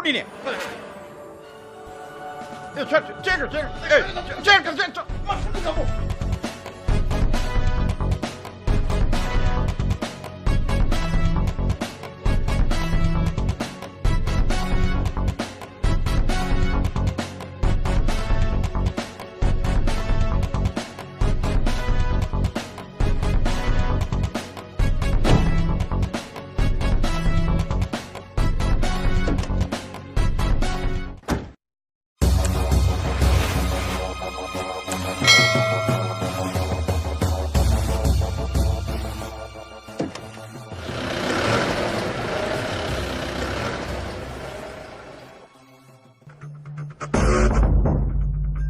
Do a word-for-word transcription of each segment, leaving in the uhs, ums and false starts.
ꯅꯤꯅꯦ꯫ ꯑꯦ, ꯁꯦ, ꯁꯦ, ꯆꯦꯟꯈ꯭ꯔꯣ, ꯆꯦꯟꯈ꯭ꯔꯣ꯫ ꯑꯦ, ꯆꯦꯟꯈ꯭ꯔꯣ, ꯆꯦꯟꯈ꯭ꯔꯣ꯫ ꯃꯁꯤꯗꯤ ꯀꯥꯃꯣ꯫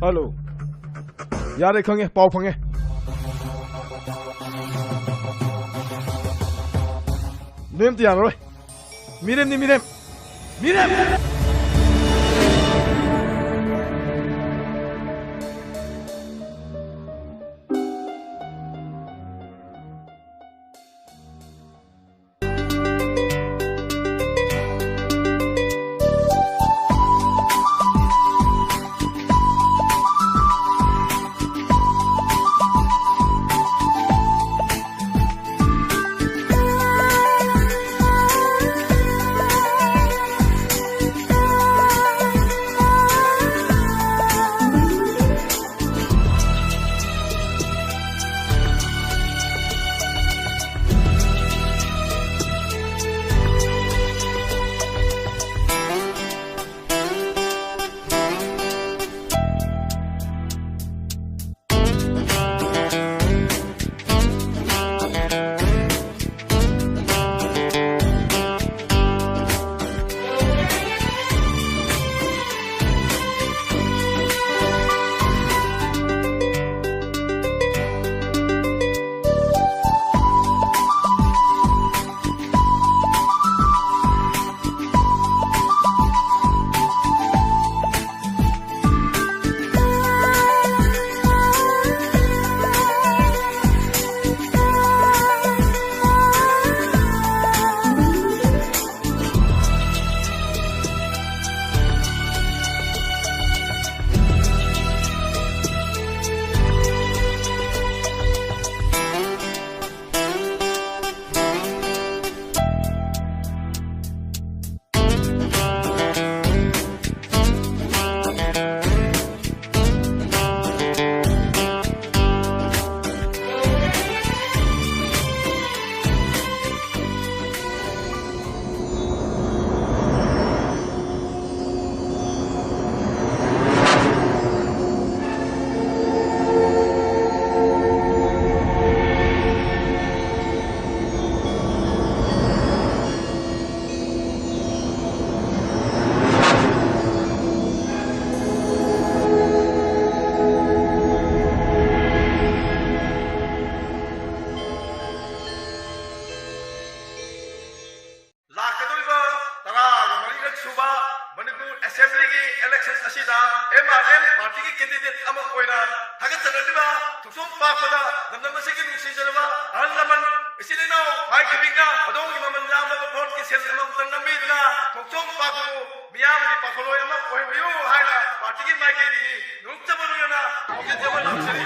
ꯍꯜꯂꯣ꯫ ꯌꯥꯔꯦ, ꯈꯪꯉꯦ, ꯄꯥꯎ ꯐꯪꯉꯦ꯫ ꯅꯣꯏ ꯑꯝꯇ ꯌꯥꯔꯔꯣꯏ꯫ ꯃꯤꯔꯦꯝꯅꯤ, ꯃꯤꯔꯦꯝ꯫ ꯃꯤꯔꯦꯝ! ꯊꯥꯒꯠꯆꯅꯔꯤꯕ ꯊꯣꯛꯆꯣꯝ ꯄꯥꯛꯄꯗ ꯂꯝꯗꯝ ꯑꯁꯤꯒꯤ ꯅꯨꯡꯁꯤꯖꯔꯕ ꯑꯍꯜ ꯂꯃꯟ, ꯏꯆꯤꯜ ꯏꯅꯥꯎ ꯍꯥꯏ ꯈꯨꯗꯤꯡꯅ ꯈꯨꯗꯣꯡ ꯃꯃꯜ ꯌꯥꯝꯂꯕ ꯚꯣꯠꯀꯤ ꯁꯦꯜ ꯑꯃꯃꯝꯇꯪ ꯅꯝꯕꯤꯗꯨꯅ ꯊꯣꯛꯆꯣꯝ ꯄꯥꯛꯄꯕꯨ ꯃꯤꯌꯥꯝꯒꯤ ꯄꯥꯈꯣꯜꯂꯣꯏ ꯑꯃ ꯑꯣꯏꯍꯟꯕꯤꯌꯨ ꯍꯥꯏꯅ ꯄꯥꯔꯇꯤꯒꯤ ꯃꯥꯏꯀꯩꯗꯒꯤ ꯅꯣꯡꯆꯨꯞ ꯃꯔꯨ ꯑꯣꯏꯅ ꯈꯣꯡꯖꯦꯜ ꯑꯃ ꯂꯥꯛꯆꯔꯤ꯫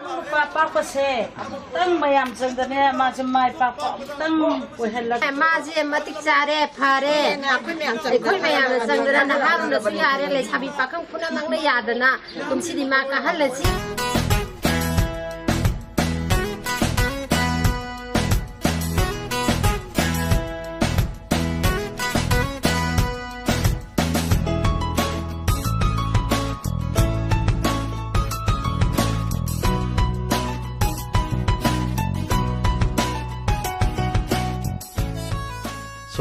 ꯅꯨꯄꯥ ꯄꯥꯛꯄꯁꯦ ꯑꯃꯨꯛꯇꯪ ꯃꯌꯥꯝ ꯆꯪꯗꯅꯦ ꯃꯥꯁꯦ ꯃꯥꯏ ꯄꯥꯛꯄ ꯑꯃꯨꯛꯇꯪ ꯑꯣꯏꯍꯜꯂꯒ꯫ ꯃꯥꯁꯦ ꯃꯇꯤꯛ ꯆꯥꯔꯦ, ꯐꯔꯦ꯫ ꯑꯩꯈꯣꯏ ꯃꯌꯥꯝꯅ ꯆꯪꯗꯅ ꯅꯍꯥꯔꯣꯜꯅꯁꯨ ꯌꯥꯔꯦ, ꯂꯩꯁꯥꯕꯤ ꯄꯥꯈꯪ ꯄꯨꯝꯅꯃꯛꯅ ꯌꯥꯗꯅ ꯀꯨꯝꯁꯤꯗꯤ ꯃꯥ ꯀꯥꯍꯜꯂꯁꯤ꯫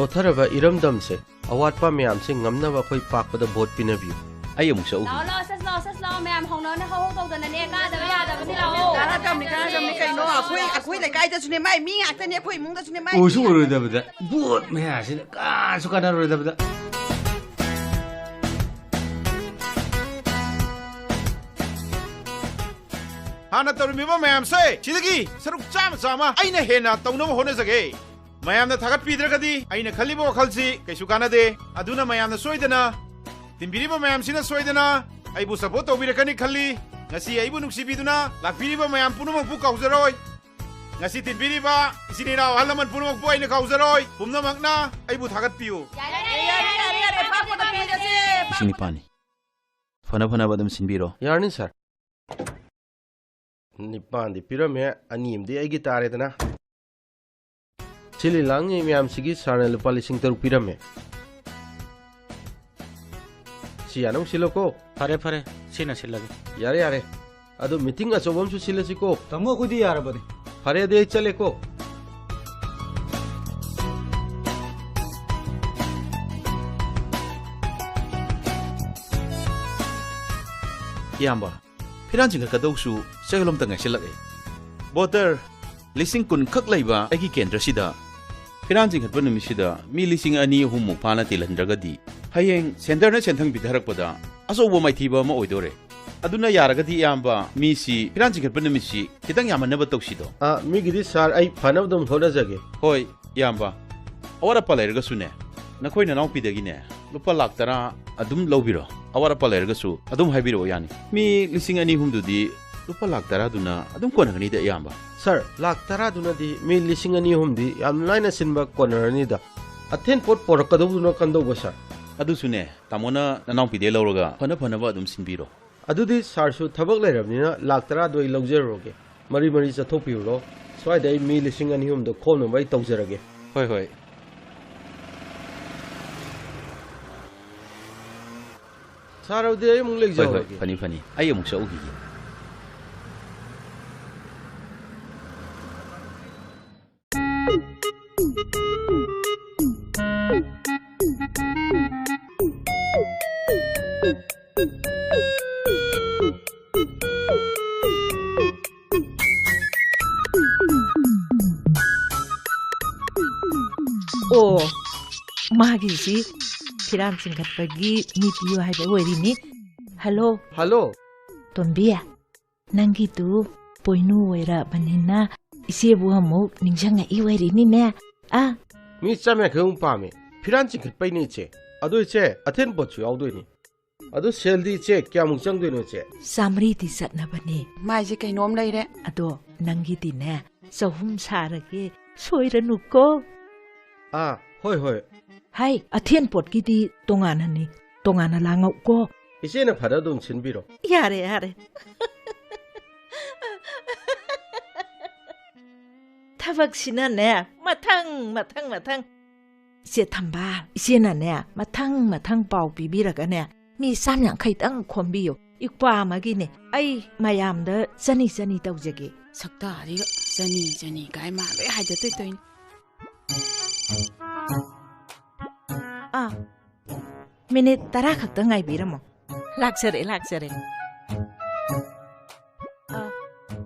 ꯁꯣꯠꯊꯔꯕ ꯏꯔꯝꯗꯝꯁꯦ ꯑꯋꯥꯠꯄ ꯃꯌꯥꯝꯁꯦ ꯉꯝꯅꯕ ꯑꯩꯈꯣꯏ ꯄꯥꯛꯄꯗ ꯚꯣꯠ ꯄꯤꯅꯕꯤꯌꯨ꯫ ꯑꯩ ꯑꯃꯨꯛ ꯆꯠꯎꯒꯦ꯫ ꯂꯥꯛꯑꯣ, ꯂꯥꯛꯑꯣ, ꯆꯠꯁꯤ ꯂꯥꯛꯑꯣ, ꯆꯠꯁꯤ ꯂꯥꯛꯑꯣ꯫ ꯃꯌꯥꯝ ꯍꯧꯅꯅ ꯍꯧ ꯍꯧ ꯇꯧꯗꯅꯅꯦ, ꯀꯥꯗꯕ ꯌꯥꯗꯕꯅꯤ, ꯂꯥꯛꯑꯣ꯫ ꯀꯥꯔꯛꯀꯗꯕꯅꯤ, ꯀꯥꯔꯛꯀꯗꯕꯅꯤ ꯀꯩꯅꯣ? ꯑꯩꯈꯣꯏ, ꯑꯩꯈꯣꯏ ꯂꯩꯀꯥꯏꯗꯁꯨꯅꯦ ꯃꯥꯏ ꯃꯤ ꯉꯥꯛꯇꯅꯦ, ꯑꯩꯈꯣꯏ ꯏꯃꯨꯡꯗꯁꯨꯅꯦ ꯃꯥꯏ ꯃꯤ ꯉꯥꯛꯇꯅꯦ꯫ ꯑꯣꯏꯁꯨ ꯑꯣꯏꯔꯣꯏꯗꯕꯗ, ꯚꯣꯠ ꯃꯌꯥꯁꯤꯗ ꯀꯥꯁꯨ ꯀꯥꯟꯅꯔꯣꯏꯗꯕꯗ꯫ ꯍꯥꯟꯅ ꯇꯧꯔꯝꯃꯤꯕ ꯃꯌꯥꯝꯁꯦ ꯁꯤꯗꯒꯤ ꯁꯔꯨꯛ ꯆꯥꯝꯃ ꯆꯥꯝꯃ ꯑꯩꯅ ꯍꯦꯟꯅ ꯇꯧꯅꯕ ꯍꯣꯠꯅꯖꯒꯦ꯫ ꯃꯌꯥꯝꯅ ꯊꯥꯒꯠꯄꯤꯗ꯭ꯔꯒꯗꯤ ꯑꯩꯅ ꯈꯜꯂꯤꯕ ꯋꯥꯈꯜꯁꯤ ꯀꯩꯁꯨ ꯀꯥꯟꯅꯗꯦ꯫ ꯑꯗꯨꯅ ꯃꯌꯥꯝꯅ ꯁꯣꯏꯗꯅ, ꯇꯤꯟꯕꯤꯔꯤꯕ ꯃꯌꯥꯝꯁꯤꯅ ꯁꯣꯏꯗꯅ ꯑꯩꯕꯨ support ꯇꯧꯕꯤꯔꯛꯀꯅꯤ ꯈꯜꯂꯤ꯫ ꯉꯁꯤ ꯑꯩꯕꯨ ꯅꯨꯡꯁꯤꯕꯤꯗꯨꯅ ꯂꯥꯛꯄꯤꯔꯤꯕ ꯃꯌꯥꯝ ꯄꯨꯝꯅꯃꯛꯄꯨ ꯀꯥꯎꯖꯔꯣꯏ꯫ ꯉꯁꯤ ꯇꯤꯟꯕꯤꯔꯤꯕ ꯏꯆꯤꯟ ꯏꯅꯥꯎ ꯑꯍꯜ ꯂꯃꯟ ꯄꯨꯝꯅꯃꯛꯄꯨ ꯑꯩꯅ ꯀꯥꯎꯖꯔꯣꯏ꯫ ꯄꯨꯝꯅꯃꯛꯅ ꯑꯩꯕꯨ ꯊꯥꯒꯠꯄꯤꯌꯨ꯫ ꯌꯥꯔꯦ, ꯌꯥꯔꯦ, ꯌꯥꯔꯦ, ꯌꯥꯔꯦ, ꯄꯥꯛꯄꯗ ꯄꯤꯔꯁꯦ꯫ ꯂꯤꯁꯤꯡ ꯅꯤꯄꯥꯟꯅꯤ꯫ ꯐꯅ ꯐꯅꯕ ꯑꯗꯨꯝ ꯁꯤꯟꯕꯤꯔꯣ꯫ ꯌꯥꯔꯅꯤ, sir꯫ ꯅꯤꯄꯥꯟꯗꯤ ꯄꯤꯔꯝꯃꯦ, ꯑꯅꯤ ꯑꯃꯗꯤ ꯑꯩꯒꯤ ꯇꯥꯔꯦꯗꯅ꯫ ꯁꯤꯜꯂꯤ ꯂꯥꯡꯉꯤ ꯃꯌꯥꯝꯁꯤꯒꯤ sirꯅ ꯂꯨꯄꯥ ꯂꯤꯁꯤꯡ ꯇꯔꯨꯛ ꯄꯤꯔꯝꯃꯦ꯫ ꯁꯤ ꯌꯥꯅꯕ ꯁꯤꯜꯂꯣꯀꯣ꯫ ꯐꯔꯦ, ꯐꯔꯦ, ꯁꯤꯅ ꯁꯤꯜꯂꯒꯦ꯫ ꯌꯥꯔꯦ, ꯌꯥꯔꯦ꯫ ꯑꯗꯨ meeting ꯑꯆꯧꯕ ꯑꯃꯁꯨ ꯁꯤꯜꯂꯁꯤꯀꯣ꯫ ꯇꯥꯃꯣ, ꯑꯩꯈꯣꯏꯗꯤ ꯌꯥꯔꯕꯅꯤ꯫ ꯐꯔꯦ, ꯑꯗꯨꯗꯤ ꯑꯩ ꯆꯠꯂꯦꯀꯣ꯫ ꯏꯌꯥꯝꯕ, ꯐꯤꯔꯥꯟ ꯆꯤꯡꯈꯠꯀꯗꯧꯁꯨ ꯆꯌꯣꯜ ꯑꯃꯇ ꯉꯥꯏꯁꯤꯜꯂꯛꯑꯦ꯫ Voter ꯂꯤꯁꯤꯡ ꯀꯨꯟ ꯈꯛ ꯂꯩꯕ ꯑꯩꯒꯤ ꯀꯦꯟꯗ꯭ꯔꯁꯤꯗ ꯐꯤꯔꯥꯟ ꯆꯤꯡꯈꯠꯄ ꯅꯨꯃꯤꯠꯁꯤꯗ ꯃꯤ ꯂꯤꯁꯤꯡ ꯑꯅꯤ ꯑꯍꯨꯝꯃꯨꯛ ꯐꯥꯅ ꯇꯤꯜꯍꯟꯗ꯭ꯔꯒꯗꯤ, ꯍꯌꯦꯡ ꯁꯦꯟꯇꯔꯅ ꯁꯦꯟꯊꯪ ꯄꯤꯊꯔꯛꯄꯗ ꯑꯆꯧꯕ ꯃꯥꯏꯊꯤꯕ ꯑꯃ ꯑꯣꯏꯗꯣꯔꯦ꯫ ꯑꯗꯨꯅ ꯌꯥꯔꯒꯗꯤ, ꯏꯌꯥꯝꯕ, ꯃꯤꯁꯤ ꯐꯤꯔꯥꯟ ꯆꯤꯡꯈꯠꯄ ꯅꯨꯃꯤꯠꯁꯤ ꯈꯤꯇꯪ ꯌꯥꯝꯍꯟꯅꯕ ꯇꯧꯁꯤꯗꯣ꯫ ꯑ, ꯃꯤꯒꯤꯗꯤ ꯁꯥꯔ, ꯑꯩ ꯐꯅꯕ ꯑꯗꯨꯝ ꯍꯣꯠꯅꯖꯒꯦ꯫ ꯍꯣꯏ, ꯏꯌꯥꯝꯕ꯫ ꯑꯋꯥꯠ ꯑꯄꯥ ꯂꯩꯔꯒꯁꯨꯅꯦ, ꯅꯈꯣꯏ ꯅꯅꯥꯎꯄꯤꯗꯒꯤꯅꯦ ꯂꯨꯄꯥ ꯂꯥꯛ ꯇꯔꯥ ꯑꯗꯨꯝ ꯂꯧꯕꯤꯔꯣ꯫ ꯑꯋꯥꯠ ꯑꯄꯥ ꯂꯩꯔꯒꯁꯨ ꯑꯗꯨꯝ ꯍꯥꯏꯕꯤꯔꯛꯑꯣ, ꯌꯥꯅꯤ꯫ ꯃꯤ ꯂꯤꯁꯤꯡ ꯑꯅꯤ ꯑꯍꯨꯝꯗꯨꯗꯤ ꯂꯨꯄꯥ ꯂꯥꯛ ꯇꯔꯥꯗꯨꯅ ꯑꯗꯨꯝ ꯀꯣꯟꯅꯒꯅꯤꯗ, ꯏꯌꯥꯝꯕ꯫ ꯁꯥꯔ, ꯂꯥꯛ ꯇꯔꯥꯗꯨꯅꯗꯤ ꯃꯤ ꯂꯤꯁꯤꯡ ꯑꯅꯤ ꯑꯍꯨꯝꯗꯤ ꯌꯥꯝ ꯂꯥꯏꯅ ꯁꯤꯟꯕ ꯀꯣꯟꯅꯔꯅꯤꯗ꯫ ꯑꯊꯦꯟ ꯄꯣꯠ ꯄꯣꯔꯛꯀꯗꯧꯕꯗꯨꯅ ꯀꯝꯗꯧꯕ, ꯁꯥꯔ? ꯑꯗꯨꯁꯨꯅꯦ, ꯇꯥꯃꯣꯅ ꯅꯅꯥꯎꯄꯤꯗꯩ ꯂꯧꯔꯒ ꯐꯅ ꯐꯅꯕ ꯑꯗꯨꯝ ꯁꯤꯟꯕꯤꯔꯣ꯫ ꯑꯗꯨꯗꯤ ꯁꯥꯔꯁꯨ ꯊꯕꯛ ꯂꯩꯔꯕꯅꯤꯅ ꯂꯥꯛ ꯇꯔꯥꯗꯣ ꯑꯩ ꯂꯧꯖꯔꯨꯔꯒꯦ꯫ ꯃꯔꯤ ꯃꯔꯤ ꯆꯠꯊꯣꯛꯄꯤꯔꯨꯔꯣ꯫ ꯁ꯭ꯋꯥꯏꯗ ꯑꯩ ꯃꯤ ꯂꯤꯁꯤꯡ ꯑꯅꯤ ꯑꯍꯨꯝꯗꯣ ꯈꯣꯝꯅꯕ ꯑꯩ ꯇꯧꯖꯔꯒꯦ꯫ ꯍꯣꯏ, ꯍꯣꯏ꯫ ꯁꯥꯔ, ꯑꯗꯨꯗꯤ ꯑꯩ ꯑꯃꯨꯛ ꯍꯣꯏ, ꯍꯣꯏ, ꯂꯩꯖꯍꯧꯔꯒꯦ꯫ ꯐꯅꯤ, ꯐꯅꯤ꯫ ꯑꯩ ꯑꯃꯨꯛ ꯆꯠꯂꯨꯈꯤꯒꯦ꯫ ꯑꯣ, ꯃꯥꯒꯤꯁꯤ ꯐꯤꯔꯥꯟ ꯆꯤꯡꯈꯠꯄꯒꯤ ꯃꯤ ꯄꯤꯌꯨ ꯍꯥꯏꯕ ꯑꯣꯏꯔꯤꯅꯤ꯫ ꯍꯜꯂꯣ꯫ ꯍꯜꯂꯣ꯫ ꯇꯣꯝꯕꯤ, ꯅꯪꯒꯤꯗꯨ ꯄꯣꯏꯅꯨ ꯑꯣꯏꯔꯕꯅꯤꯅ ꯏꯆꯦꯕꯨ ꯑꯃꯨꯛ ꯅꯤꯡꯁꯤꯡꯉꯛꯏ ꯑꯣꯏꯔꯤꯅꯤꯅꯦ꯫ ꯑꯥ꯫ ꯃꯤ ꯆꯥꯝ ꯌꯥꯡꯈꯩꯃꯨꯛ ꯄꯥꯝꯃꯦ꯫ ꯐꯤꯔꯥꯟ ꯆꯤꯡꯈꯠꯄꯩꯅꯦ, ꯏꯆꯦ꯫ ꯑꯗꯣ, ꯏꯆꯦ, ꯑꯊꯦꯟ ꯄꯣꯠꯁꯨ ꯌꯥꯎꯗꯣꯏꯅꯤ꯫ ꯑꯗꯨ ꯁꯦꯜꯗꯤ, ꯏꯆꯦ, ꯀꯌꯥꯃꯨꯛ ꯆꯪꯗꯣꯏꯅꯣ, ꯏꯆꯦ? ꯆꯥꯃꯔꯤꯗꯤ ꯆꯠꯅꯕꯅꯦ꯫ ꯃꯥꯏꯁꯦ ꯀꯩꯅꯣꯝ ꯂꯩꯔꯦ꯫ ꯑꯗꯣ ꯅꯪꯒꯤꯗꯤꯅꯦ, ꯆꯍꯨꯝ ꯁꯥꯔꯒꯦ, ꯁꯣꯏꯔꯅꯨꯀꯣ꯫ ꯑꯥ, ꯍꯣꯏ, ꯍꯣꯏ꯫ ꯍꯥꯏ, ꯑꯊꯦꯟ ꯄꯣꯠꯀꯤꯗꯤ ꯇꯣꯉꯥꯟꯅꯅꯤ, ꯇꯣꯉꯥꯟꯅ ꯂꯥꯡꯉꯛꯎꯀꯣ꯫ ꯏꯆꯦꯅ ꯐꯔ ꯑꯗꯨꯝ ꯁꯤꯟꯕꯤꯔꯣ꯫ ꯌꯥꯔꯦ, ꯌꯥꯔꯦ꯫ ꯊꯕꯛꯁꯤꯅꯅꯦ, ꯃꯊꯪ, ꯃꯊꯪ, ꯃꯊꯪ꯫ ꯏꯆꯦ ꯊꯝꯕꯥꯜ, ꯏꯆꯦꯅꯅꯦ, ꯃꯊꯪ ꯃꯊꯪ ꯄꯥꯎ ꯄꯤꯕꯤꯔꯒꯅꯦ, ꯃꯤ ꯆꯥꯝ ꯌꯥꯡꯈꯩꯇꯪ ꯈꯣꯝꯕꯤꯌꯨ꯫ ꯏꯄ꯭ꯋꯥ ꯑꯃꯒꯤꯅꯦ꯫ ꯑꯩ ꯃꯌꯥꯝꯗ ꯆꯅꯤ ꯆꯅꯤ ꯇꯧꯖꯒꯦ꯫ ꯁꯛꯇꯥꯁꯤꯒ ꯆꯅꯤ ꯆꯅꯤ ꯀꯥꯏ ꯃꯥ ꯂꯣꯏ ꯍꯥꯏꯗꯠꯇꯣꯏ ꯇꯧꯏꯅꯤ꯫ ꯑꯥ, ꯃꯤꯅꯤꯠ ꯇꯔꯥ ꯈꯛꯇ ꯉꯥꯏꯕꯤꯔꯝꯃꯣ꯫ ꯂꯥꯛꯆꯔꯦ, ꯂꯥꯛꯆꯔꯦ꯫ ꯑꯥ꯫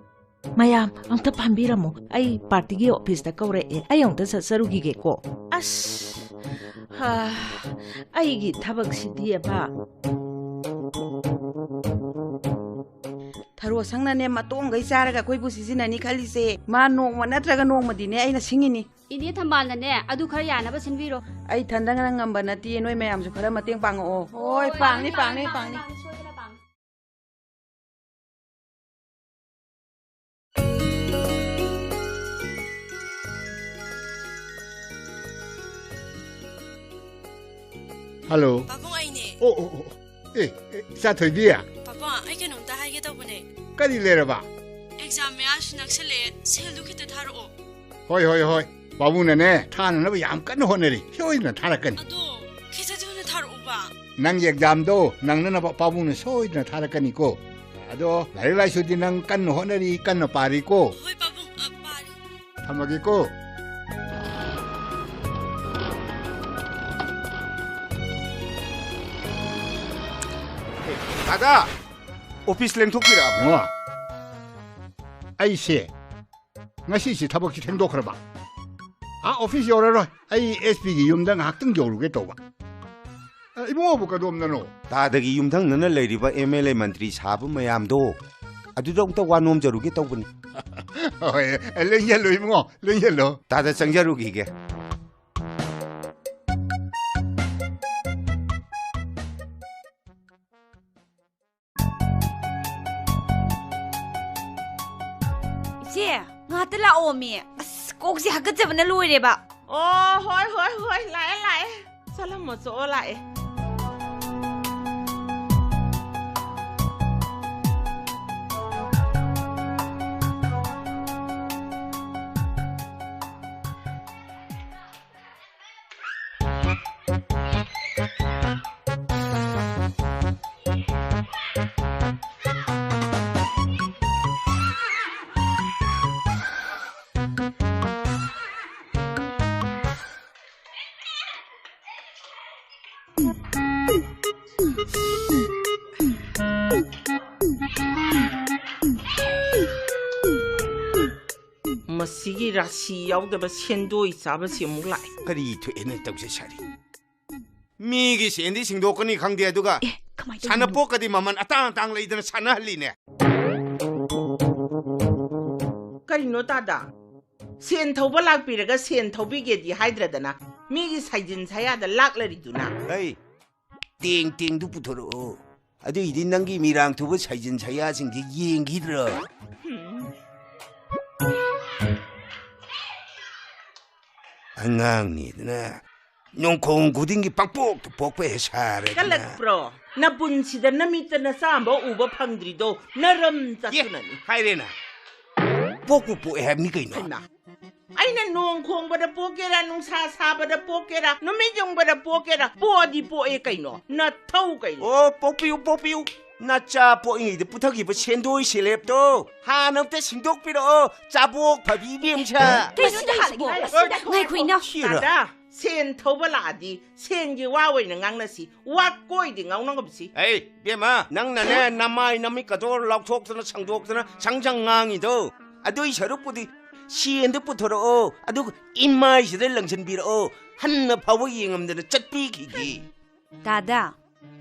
ꯃꯌꯥꯝ ꯑꯝꯇ ꯐꯝꯕꯤꯔꯝꯃꯣ, ꯑꯩ ꯄꯥꯔꯇꯤꯒꯤ ꯑꯣꯐꯤꯁꯇ ꯀꯧꯔꯛꯑꯦ, ꯑꯩ ꯑꯃꯨꯛꯇ ꯆꯠꯆꯔꯨꯈꯤꯒꯦꯀꯣ꯫ ꯑꯁ, ꯍꯥ, ꯑꯩꯒꯤ ꯊꯕꯛꯁꯤꯗꯤꯕ꯫ ꯊꯔꯣ ꯁꯪꯅꯅꯦ ꯃꯇꯣꯡꯈꯩ ꯆꯥꯔꯒ ꯑꯩꯈꯣꯏꯕꯨ ꯁꯤꯖꯤꯟꯅꯅꯤ ꯈꯜꯂꯤꯁꯦ꯫ ꯃꯥ ꯅꯣꯡꯃ ꯅꯠꯇ꯭ꯔꯒ ꯅꯣꯡꯃꯗꯤꯅꯦ ꯑꯩꯅ ꯁꯤꯡꯉꯤꯅꯤ꯫ ꯏꯅꯦ ꯊꯝꯕꯥꯜꯅꯅꯦ ꯑꯗꯨ ꯈꯔ ꯌꯥꯅꯕ ꯁꯤꯟꯕꯤꯔꯣ꯫ ꯑꯩ ꯊꯟꯗꯅ ꯉꯝꯕ ꯅꯠꯇꯦ, ꯅꯣꯏ ꯃꯌꯥꯝꯁꯨ ꯈꯔ ꯃꯇꯦꯡ ꯄꯥꯡꯉꯛꯑꯣ꯫ ꯍꯣꯏ, ꯄꯥꯡꯅꯤ, ꯄꯥꯡꯅꯤ, ꯄꯥꯡꯅꯤ꯫ ꯁꯣꯏꯗꯅ ꯄꯥꯡꯅꯤ꯫ ꯍꯜꯂꯣ꯫ ꯄꯥꯕꯨꯡ ꯑꯩꯅꯦ꯫ ꯑꯣ, ꯑꯣ, ꯑꯣ꯫ ꯑꯦ, ꯑꯦ, ꯏꯆꯥ ꯊꯣꯏꯕꯤ꯫ ꯄꯥꯕꯨꯡ, ꯑꯩ ꯀꯩꯅꯣꯝꯇ ꯍꯥꯏꯒꯦ ꯇꯧꯕꯅꯦ꯫ ꯀꯔꯤ ꯂꯩꯔꯕ? ꯑꯦꯛꯖꯥꯝ ꯃꯌꯥꯁꯨ ꯅꯛꯁꯜꯂꯛꯑꯦ, ꯁꯦꯜꯗꯨ ꯈꯤꯇ ꯊꯥꯔꯛꯑꯣ꯫ ꯍꯣꯏ, ꯍꯣꯏ, ꯍꯣꯏ꯫ ꯄꯥꯕꯨꯡꯅꯅꯦ, ꯊꯥꯅꯅꯕ ꯌꯥꯝ ꯀꯟꯅ ꯍꯣꯠꯅꯔꯤ꯫ ꯁꯣꯏꯗꯅ ꯊꯥꯔꯛꯀꯅꯤ꯫ ꯑꯗꯣ, ꯈꯤꯇ ꯊꯨꯅ ꯊꯥꯔꯛꯎꯕ꯫ ꯅꯪꯒꯤ ꯑꯦꯛꯖꯥꯝꯗꯣ ꯅꯪꯅꯅꯕ ꯄꯥꯕꯨꯡꯅ ꯁꯣꯏꯗꯅ ꯊꯥꯔꯛꯀꯅꯤꯀꯣ꯫ ꯑꯗꯣ, ꯂꯥꯏꯔꯤꯛ ꯂꯥꯏꯁꯨꯗꯤ ꯅꯪ ꯀꯟꯅ ꯍꯣꯠꯅꯔꯤ, ꯀꯟꯅ ꯄꯥꯔꯤꯀꯣ꯫ ꯍꯣꯏ, ꯄꯥꯕꯨꯡ, ꯑ, ꯄꯥꯔꯤ꯫ ꯊꯝꯃꯒꯦꯀꯣ꯫ ꯗꯥꯗꯥ, ꯑꯣꯐꯤꯁ ꯂꯦꯡꯊꯣꯛꯄꯤꯔꯛꯑꯕ꯭ꯔꯣ? ꯏꯕꯨꯡꯉꯣ, ꯑꯩꯁꯦ ꯉꯁꯤꯁꯦ ꯊꯕꯛꯁꯤ ꯊꯦꯡꯗꯣꯛꯈ꯭ꯔꯕ꯫ ꯑꯥ, ꯑꯣꯐꯤꯁ ꯌꯧꯔꯔꯣꯏ꯫ ꯑꯩ ꯑꯦꯁ ꯄꯤꯒꯤ ꯌꯨꯝꯗ ꯉꯥꯏꯍꯥꯛꯇꯪ ꯌꯧꯔꯨꯒꯦ ꯇꯧꯕ꯫ ꯑ, ꯏꯕꯨꯡꯉꯣꯕꯨ ꯀꯗꯣꯝꯗꯅꯣ? ꯇꯥꯗꯒꯤ ꯌꯨꯝꯊꯪꯅꯅ ꯂꯩꯔꯤꯕ ꯑꯦꯝ ꯑꯦꯜ ꯑꯦ ꯃꯟꯇ꯭ꯔꯤ ꯁꯥꯕ ꯃꯌꯥꯝꯗꯣ, ꯑꯗꯨꯗ ꯑꯃꯨꯛꯇ ꯋꯥ ꯅꯣꯝꯖꯔꯨꯒꯦ ꯇꯧꯕꯅꯤ꯫ ꯍꯣꯏ, ꯂꯦꯡꯁꯤꯜꯂꯨ ꯏꯕꯨꯡꯉꯣ, ꯂꯦꯡꯁꯤꯜꯂꯨ꯫ ꯇꯥꯗ ꯆꯪꯖꯔꯨꯈꯤꯒꯦ꯫ ꯏꯆꯦ, ꯉꯥꯛꯇ ꯂꯥꯛꯑꯣꯃꯤ꯫ ꯑꯁ, ꯀꯣꯛꯁꯦ ꯍꯥꯀꯠꯆꯕꯅ ꯂꯣꯏꯔꯦꯕ꯫ ꯑꯣ, ꯍꯣꯏ, ꯍꯣꯏ, ꯍꯣꯏ, ꯂꯥꯛꯑꯦ, ꯂꯥꯛꯑꯦ꯫ ꯆꯠꯂꯝꯃꯣ, ꯆꯣ, ꯂꯥꯛꯑꯦ꯫ ꯁꯤꯒꯤ ꯔꯥꯁꯤ ꯌꯥꯎꯗꯕ ꯁꯦꯟꯗꯣꯏ ꯆꯥꯕꯁꯤ ꯑꯃꯨꯛ ꯂꯥꯛꯑꯦ꯫ ꯀꯔꯤ ꯊꯣꯛꯑꯦꯅ ꯇꯧꯖꯩ ꯁꯥꯔꯤ? ꯃꯤꯒꯤ ꯁꯦꯟꯗꯤ ꯁꯤꯡꯗꯣꯛꯀꯅꯤ ꯈꯪꯗꯦ, ꯑꯗꯨꯒ ꯑꯦ, ꯀꯃꯥꯏꯅ ꯇꯧꯔꯤꯅꯣ? ꯁꯥꯟꯅꯄꯣꯠꯀꯗꯤ ꯃꯃꯜ ꯑꯇꯥꯡ ꯑꯇꯥꯡ ꯂꯩꯗꯅ ꯁꯥꯟꯅꯍꯜꯂꯤꯅꯦ꯫ ꯀꯔꯤꯅꯣ ꯇꯥꯗ? ꯁꯦꯟ ꯊꯧꯕ ꯂꯥꯛꯄꯤꯔꯒ ꯁꯦꯟ ꯊꯧꯕꯤꯒꯦꯗꯤ ꯍꯥꯏꯗ꯭ꯔꯗꯅ ꯃꯤꯒꯤ ꯁꯥꯏꯖꯤꯟ ꯁꯌꯥꯗ ꯂꯥꯛꯂꯔꯤꯗꯨꯅ? ꯑꯩ ꯇꯦꯡ ꯇꯦꯡꯗꯨ ꯄꯨꯊꯣꯔꯛꯑꯣ꯫ ꯑꯗꯨꯏꯗꯤ ꯅꯪꯒꯤ ꯃꯤꯔꯥꯡ ꯊꯨꯕ ꯁꯥꯏꯖꯤꯟ ꯁꯌꯥꯁꯤꯡꯁꯦ ꯌꯦꯡꯈꯤꯗ꯭ꯔꯣ? ꯑꯉꯥꯡꯅꯤꯗꯅ ꯅꯣꯡꯈꯣꯡ ꯈꯨꯗꯤꯡꯒꯤ ꯄꯪꯄꯣꯛꯇ ꯄꯣꯛꯄ ꯍꯦꯛ ꯁꯥꯔꯦꯗꯅ꯫ ꯀꯜꯂꯛꯄ꯭ꯔꯣ? ꯅꯄꯨꯟꯁꯤꯗ ꯅꯃꯤꯠꯇ ꯅꯆꯥ ꯑꯃ ꯎꯕ ꯐꯪꯗ꯭ꯔꯤꯗꯣ ꯅꯔꯝ ꯆꯠꯇꯨꯅꯅꯤ꯫ ꯍꯥꯏꯔꯦꯅ꯫ ꯄꯣꯛꯄꯨ ꯄꯣꯛꯑꯦ ꯍꯥꯏꯕꯅꯤ ꯀꯩꯅꯣ꯫ ꯍꯩꯃꯥ꯫ ꯑꯩꯅ ꯅꯣꯡ ꯈꯣꯡꯕꯗ ꯄꯣꯛꯀꯦꯔꯥ, ꯅꯨꯡꯁꯥ ꯁꯥꯕꯗ ꯄꯣꯛꯀꯦꯔꯥ, ꯅꯨꯃꯤꯠ ꯌꯨꯡꯕꯗ ꯄꯣꯛꯀꯦꯔꯥ, ꯄꯣꯛꯑꯗꯤ ꯄꯣꯛꯑꯦ ꯀꯩꯅꯣ꯫ ꯅꯊꯧ ꯀꯩꯅꯣ? ꯑꯣ, ꯄꯣꯛꯄꯤꯌꯨ, ꯄꯣꯛꯄꯤꯌꯨ꯫ ꯅꯆꯥ ꯄꯣꯛꯏꯉꯩꯗ ꯄꯨꯊꯈꯤꯕ ꯁꯦꯟꯗꯣꯏ ꯁꯦꯂꯦꯞꯇꯣ ꯍꯥꯟꯅ ꯑꯝꯇ ꯁꯤꯡꯗꯣꯛꯄꯤꯔꯛꯑꯣ, ꯆꯥꯕꯣꯛ ꯐꯕꯤ ꯏꯕꯦꯝꯁꯥ꯫ ꯀꯩꯅꯣ ꯃꯁꯤꯗ ꯇꯧꯔꯤꯁꯤꯕꯣ? ꯍꯥꯟꯅ ꯃꯁꯤꯗ ꯍꯥꯏꯔꯣ꯫ ꯉꯥꯏꯈꯣ, ꯏꯅꯥꯎ꯫ ꯁꯤꯔ꯫ ꯇꯥꯗ, ꯁꯦꯟ ꯊꯧꯕ ꯂꯥꯛꯑꯗꯤ ꯁꯦꯟꯒꯤ ꯋꯥ ꯑꯣꯏꯅ ꯉꯥꯡꯅꯁꯤ, ꯋꯥ ꯀꯣꯏꯗꯤ ꯉꯥꯡꯅꯒꯨꯝꯁꯤ꯫ ꯑꯩ, ꯏꯕꯦꯝꯃ, ꯅꯪꯅꯅꯦ ꯅꯃꯥꯏ ꯅꯃꯤꯠꯀꯗꯣ ꯂꯥꯎꯊꯣꯛꯇꯅ ꯁꯪꯗꯣꯛꯇꯅ ꯁꯪ ꯁꯪ ꯉꯥꯡꯉꯤꯗꯣ, ꯑꯗꯨꯏ ꯁꯔꯨꯛꯄꯨꯗꯤ ꯁꯦꯟꯗꯨ ꯄꯨꯊꯣꯔꯛꯑꯣ, ꯑꯗꯨꯒ ꯏꯃꯥꯏꯁꯤꯗ ꯂꯪꯁꯤꯟꯕꯤꯔꯛꯑꯣ, ꯍꯟꯅ ꯐꯥꯎꯕ ꯌꯦꯡꯉꯝꯗꯅ ꯆꯠꯄꯤꯈꯤꯒꯦ꯫ ꯇꯥꯗ,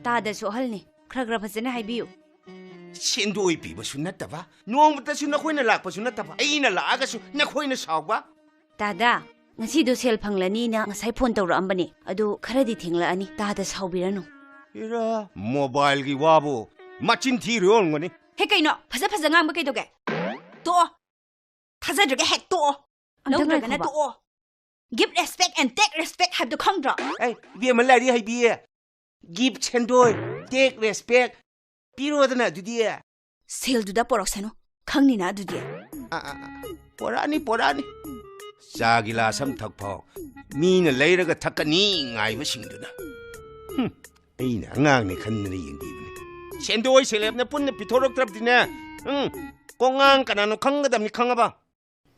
ꯇꯥꯗꯁꯨ ꯑꯍꯜꯅꯤ, ꯈꯔ ꯈꯔ ꯐꯖꯅ ꯍꯥꯏꯕꯤꯌꯨ꯫ ꯁꯦꯟꯗꯣꯏ ꯄꯤꯕꯁꯨ ꯅꯠꯇꯕ, ꯅꯣꯡꯃꯇꯁꯨ ꯅꯈꯣꯏꯅ ꯂꯥꯛꯄꯁꯨ ꯅꯠꯇꯕ, ꯑꯩꯅ ꯂꯥꯛꯑꯒꯁꯨ ꯅꯈꯣꯏꯅ ꯁꯥꯎꯕ꯫ ꯇꯥꯗ, ꯉꯁꯤꯗꯣ ꯁꯦꯜ ꯐꯪꯂꯅꯤꯅ ꯉꯁꯥꯏ ꯐꯣꯟ ꯇꯧꯔꯛꯑꯝꯕꯅꯦ, ꯑꯗꯨ ꯈꯔꯗꯤ ꯊꯦꯡꯂꯛꯑꯅꯤ, ꯇꯥꯗ ꯁꯥꯎꯕꯤꯔꯅꯨ꯫ ꯏꯔꯥ, ꯃꯣꯕꯥꯏꯜꯒꯤ ꯋꯥꯕꯨ ꯃꯆꯤꯟ ꯊꯤꯔꯤ ꯑꯣꯏꯔꯝꯒꯅꯤ꯫ ꯍꯦ, ꯀꯩꯅꯣ? ꯐꯖ ꯐꯖ ꯉꯥꯡꯕ ꯀꯩꯗꯧꯒꯦ? ꯇꯣꯛꯑꯣ꯫ ꯊꯥꯖꯗ꯭ꯔꯒ ꯍꯦꯛ ꯇꯣꯛꯑꯣ꯫ ꯑꯝꯇ ꯂꯧꯗ꯭ꯔꯒꯅ ꯉꯥꯏꯈꯣꯕ꯫ ꯇꯣꯛꯑꯣ꯫ Give respect and take respect ꯍꯥꯏꯕꯗꯨ ꯈꯪꯗ꯭ꯔꯣ? ꯑꯩ, ꯏꯕꯦꯝꯃ, ꯂꯥꯏꯔꯤꯛ ꯍꯩꯕꯤ꯫ Give ꯁꯦꯟꯗꯣꯏ, take respect ꯄꯤꯔꯣꯗꯅ ꯑꯗꯨꯗꯤ꯫ ꯁꯦꯜꯗꯨꯗ ꯄꯣꯔꯛꯁꯅꯨ, ꯈꯪꯅꯤꯅ ꯑꯗꯨꯗꯤ꯫ ꯑ, ꯑ, ꯑ, ꯄꯣꯔꯛꯑꯅꯤ, ꯄꯣꯔꯛꯑꯅꯤ꯫ ꯆꯥ ꯒꯤꯂꯥꯁ ꯑꯃ ꯊꯛ ꯐꯥꯎ ꯃꯤꯅ ꯂꯩꯔꯒ ꯊꯛꯀꯅꯤ ꯉꯥꯏꯕꯁꯤꯡꯗꯨꯅ꯫ ꯍꯨꯝ, ꯑꯩꯅ ꯑꯉꯥꯡꯅꯤ ꯈꯟꯗꯅ ꯌꯦꯡꯕꯤꯕꯅꯤ꯫ ꯁꯦꯟꯗꯣꯏ ꯁꯦꯂꯦꯞꯅ ꯄꯨꯟꯅ ꯄꯤꯊꯣꯔꯛꯇ꯭ꯔꯕꯗꯤꯅꯦ, ꯎꯝ, ꯀꯣꯡꯉꯥꯡ ꯀꯅꯥꯅꯣ ꯈꯪꯒꯗꯕꯅꯤ, ꯈꯪꯉꯕ?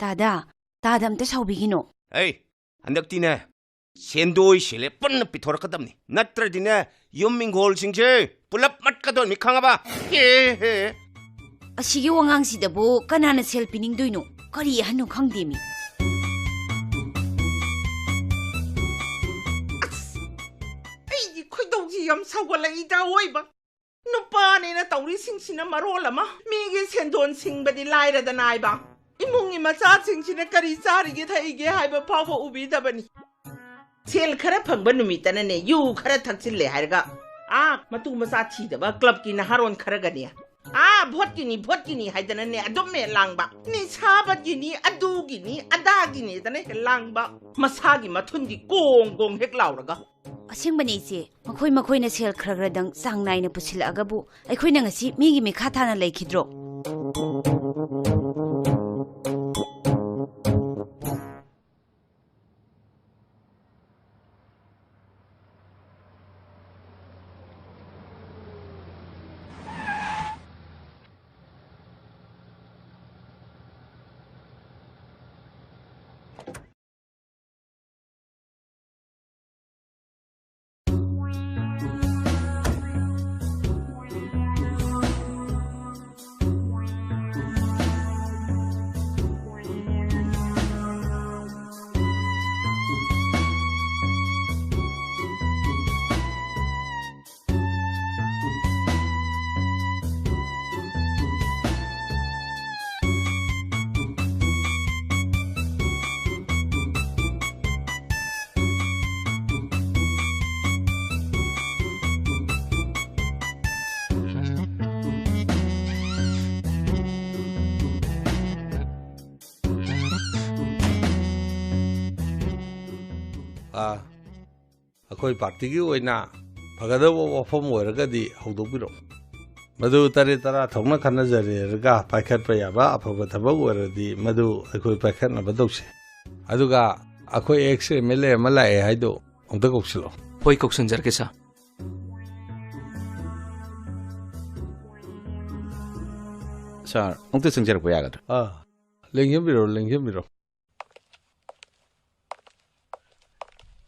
ꯇꯥꯗ, ꯇꯥꯗ ꯑꯝꯇ ꯁꯥꯎꯕꯤꯒꯤꯅꯣ꯫ ꯑꯩ, ꯍꯟꯗꯛꯇꯤꯅꯦ, ꯁꯦꯟꯗꯣꯏ ꯁꯦꯂꯦꯞ ꯄꯨꯟꯅ ꯄꯤꯊꯣꯔꯛꯀꯗꯕꯅꯤ꯫ ꯅꯠꯇ꯭ꯔꯗꯤꯅꯦ, ꯌꯨꯝ ꯏꯪꯈꯣꯜꯁꯤꯡꯁꯦ ꯄꯨꯂꯞ ꯃꯠꯀꯗꯣꯏꯅꯤ, ꯈꯪꯉꯕ? ꯍꯦ, ꯍꯦ꯫ ꯑꯁꯤꯒꯤ ꯋꯥꯉꯥꯡꯁꯤꯗꯕꯨ ꯀꯅꯥꯅ ꯁꯦꯜ ꯄꯤꯅꯤꯡꯗꯣꯏꯅꯣ? ꯀꯔꯤ ꯑꯍꯟꯅꯣ ꯈꯪꯗꯦꯃꯤ꯫ ꯑꯁ! ꯑꯩꯒꯤ ꯈꯣꯏꯗꯧꯁꯤ ꯌꯥꯝ ꯁꯥꯎꯒꯠꯂꯛꯏꯗ, ꯑꯋꯣꯏꯕ꯫ ꯅꯨꯄꯥꯅꯦꯅ ꯇꯧꯔꯤꯁꯤꯡꯁꯤꯅ ꯃꯔꯣꯜ ꯑꯃ, ꯃꯤꯒꯤ ꯁꯦꯟꯗꯣꯟ ꯁꯤꯡꯕꯗꯤ ꯂꯥꯏꯔꯗꯅ ꯍꯥꯏꯕ, ꯏꯃꯨꯡꯒꯤ ꯃꯆꯥꯁꯤꯡꯁꯤꯅ ꯀꯔꯤ ꯆꯥꯔꯤꯒꯦ ꯊꯛꯏꯒꯦ ꯍꯥꯏꯕ ꯐꯥꯎꯕ ꯎꯕꯤꯗꯕꯅꯤ꯫ ꯁꯦꯜ ꯈꯔ ꯐꯪꯕ ꯅꯨꯃꯤꯠꯇꯅꯅꯦ, ꯌꯨ ꯈꯔ ꯊꯛꯆꯤꯜꯂꯦ ꯍꯥꯏꯔꯒ, ꯑꯥ, ꯃꯇꯨ ꯃꯆꯥ ꯊꯤꯗꯕ ꯀ꯭ꯂꯕꯀꯤ ꯅꯍꯥꯔꯣꯟ ꯈꯔꯒꯅꯦ, ꯑꯥ, ꯚꯣꯠꯀꯤꯅꯤ, ꯚꯣꯠꯀꯤꯅꯤ ꯍꯥꯏꯗꯅꯅꯦ, ꯑꯗꯨꯝ ꯍꯦꯛ ꯂꯥꯡꯕ꯫ ꯅꯤꯁꯥꯕꯒꯤꯅꯤ, ꯑꯗꯨꯒꯤꯅꯤ, ꯑꯗꯥꯒꯤꯅꯤꯗꯅ ꯍꯦꯛ ꯂꯥꯡꯕ꯫ ꯃꯁꯥꯒꯤ ꯃꯊꯨꯟꯗꯤ ꯀꯣꯡ ꯀꯣꯡ ꯍꯦꯛ ꯂꯥꯎꯔꯒ꯫ ꯑꯁꯦꯡꯕꯅꯦ, ꯏꯆꯦ꯫ ꯃꯈꯣꯏ ꯃꯈꯣꯏꯅ ꯁꯦꯜ ꯈꯔ ꯈꯔꯗꯪ ꯆꯥꯡ ꯅꯥꯏꯅ ꯄꯨꯁꯤꯜꯂꯛꯑꯒꯕꯨ ꯑꯩꯈꯣꯏꯅ ꯉꯁꯤ ꯃꯤꯒꯤ ꯃꯤꯈꯥ ꯊꯥꯅ ꯂꯩꯈꯤꯗ꯭ꯔꯣ? ꯑꯥ, ꯑꯩꯈꯣꯏ ꯄꯥꯔꯇꯤꯒꯤ ꯑꯣꯏꯅ ꯐꯒꯗꯕ ꯋꯥꯐꯝ ꯑꯣꯏꯔꯒꯗꯤ ꯍꯧꯗꯣꯛꯄꯤꯔꯛꯎ꯫ ꯃꯗꯨ ꯇꯔꯦꯠ ꯇꯔꯥ ꯊꯣꯛꯅ ꯈꯟꯅꯖꯔꯦꯔꯒ ꯄꯥꯏꯈꯠꯄ ꯌꯥꯕ ꯑꯐꯕ ꯊꯕꯛ ꯑꯣꯏꯔꯗꯤ ꯃꯗꯨ ꯑꯩꯈꯣꯏ ꯄꯥꯏꯈꯠꯅꯕ ꯇꯧꯁꯤ꯫ ꯑꯗꯨꯒ ꯑꯩꯈꯣꯏ ex M L A ꯑꯃ ꯂꯥꯛꯑꯦ ꯍꯥꯏꯗꯣ ꯑꯃꯨꯛꯇ ꯀꯧꯁꯤꯜꯂꯣ꯫ ꯍꯣꯏ, ꯀꯧꯁꯤꯟꯖꯔꯛꯀꯦ, ꯁꯥꯔ꯫ ꯁꯥꯔ, ꯑꯃꯨꯛꯇ ꯆꯪꯖꯔꯛꯄ ꯌꯥꯒꯗ꯭ꯔꯥ? ꯑꯥ, ꯂꯦꯡꯁꯤꯟꯕꯤꯔꯣ, ꯂꯦꯡꯁꯤꯟꯕꯤꯔꯣ꯫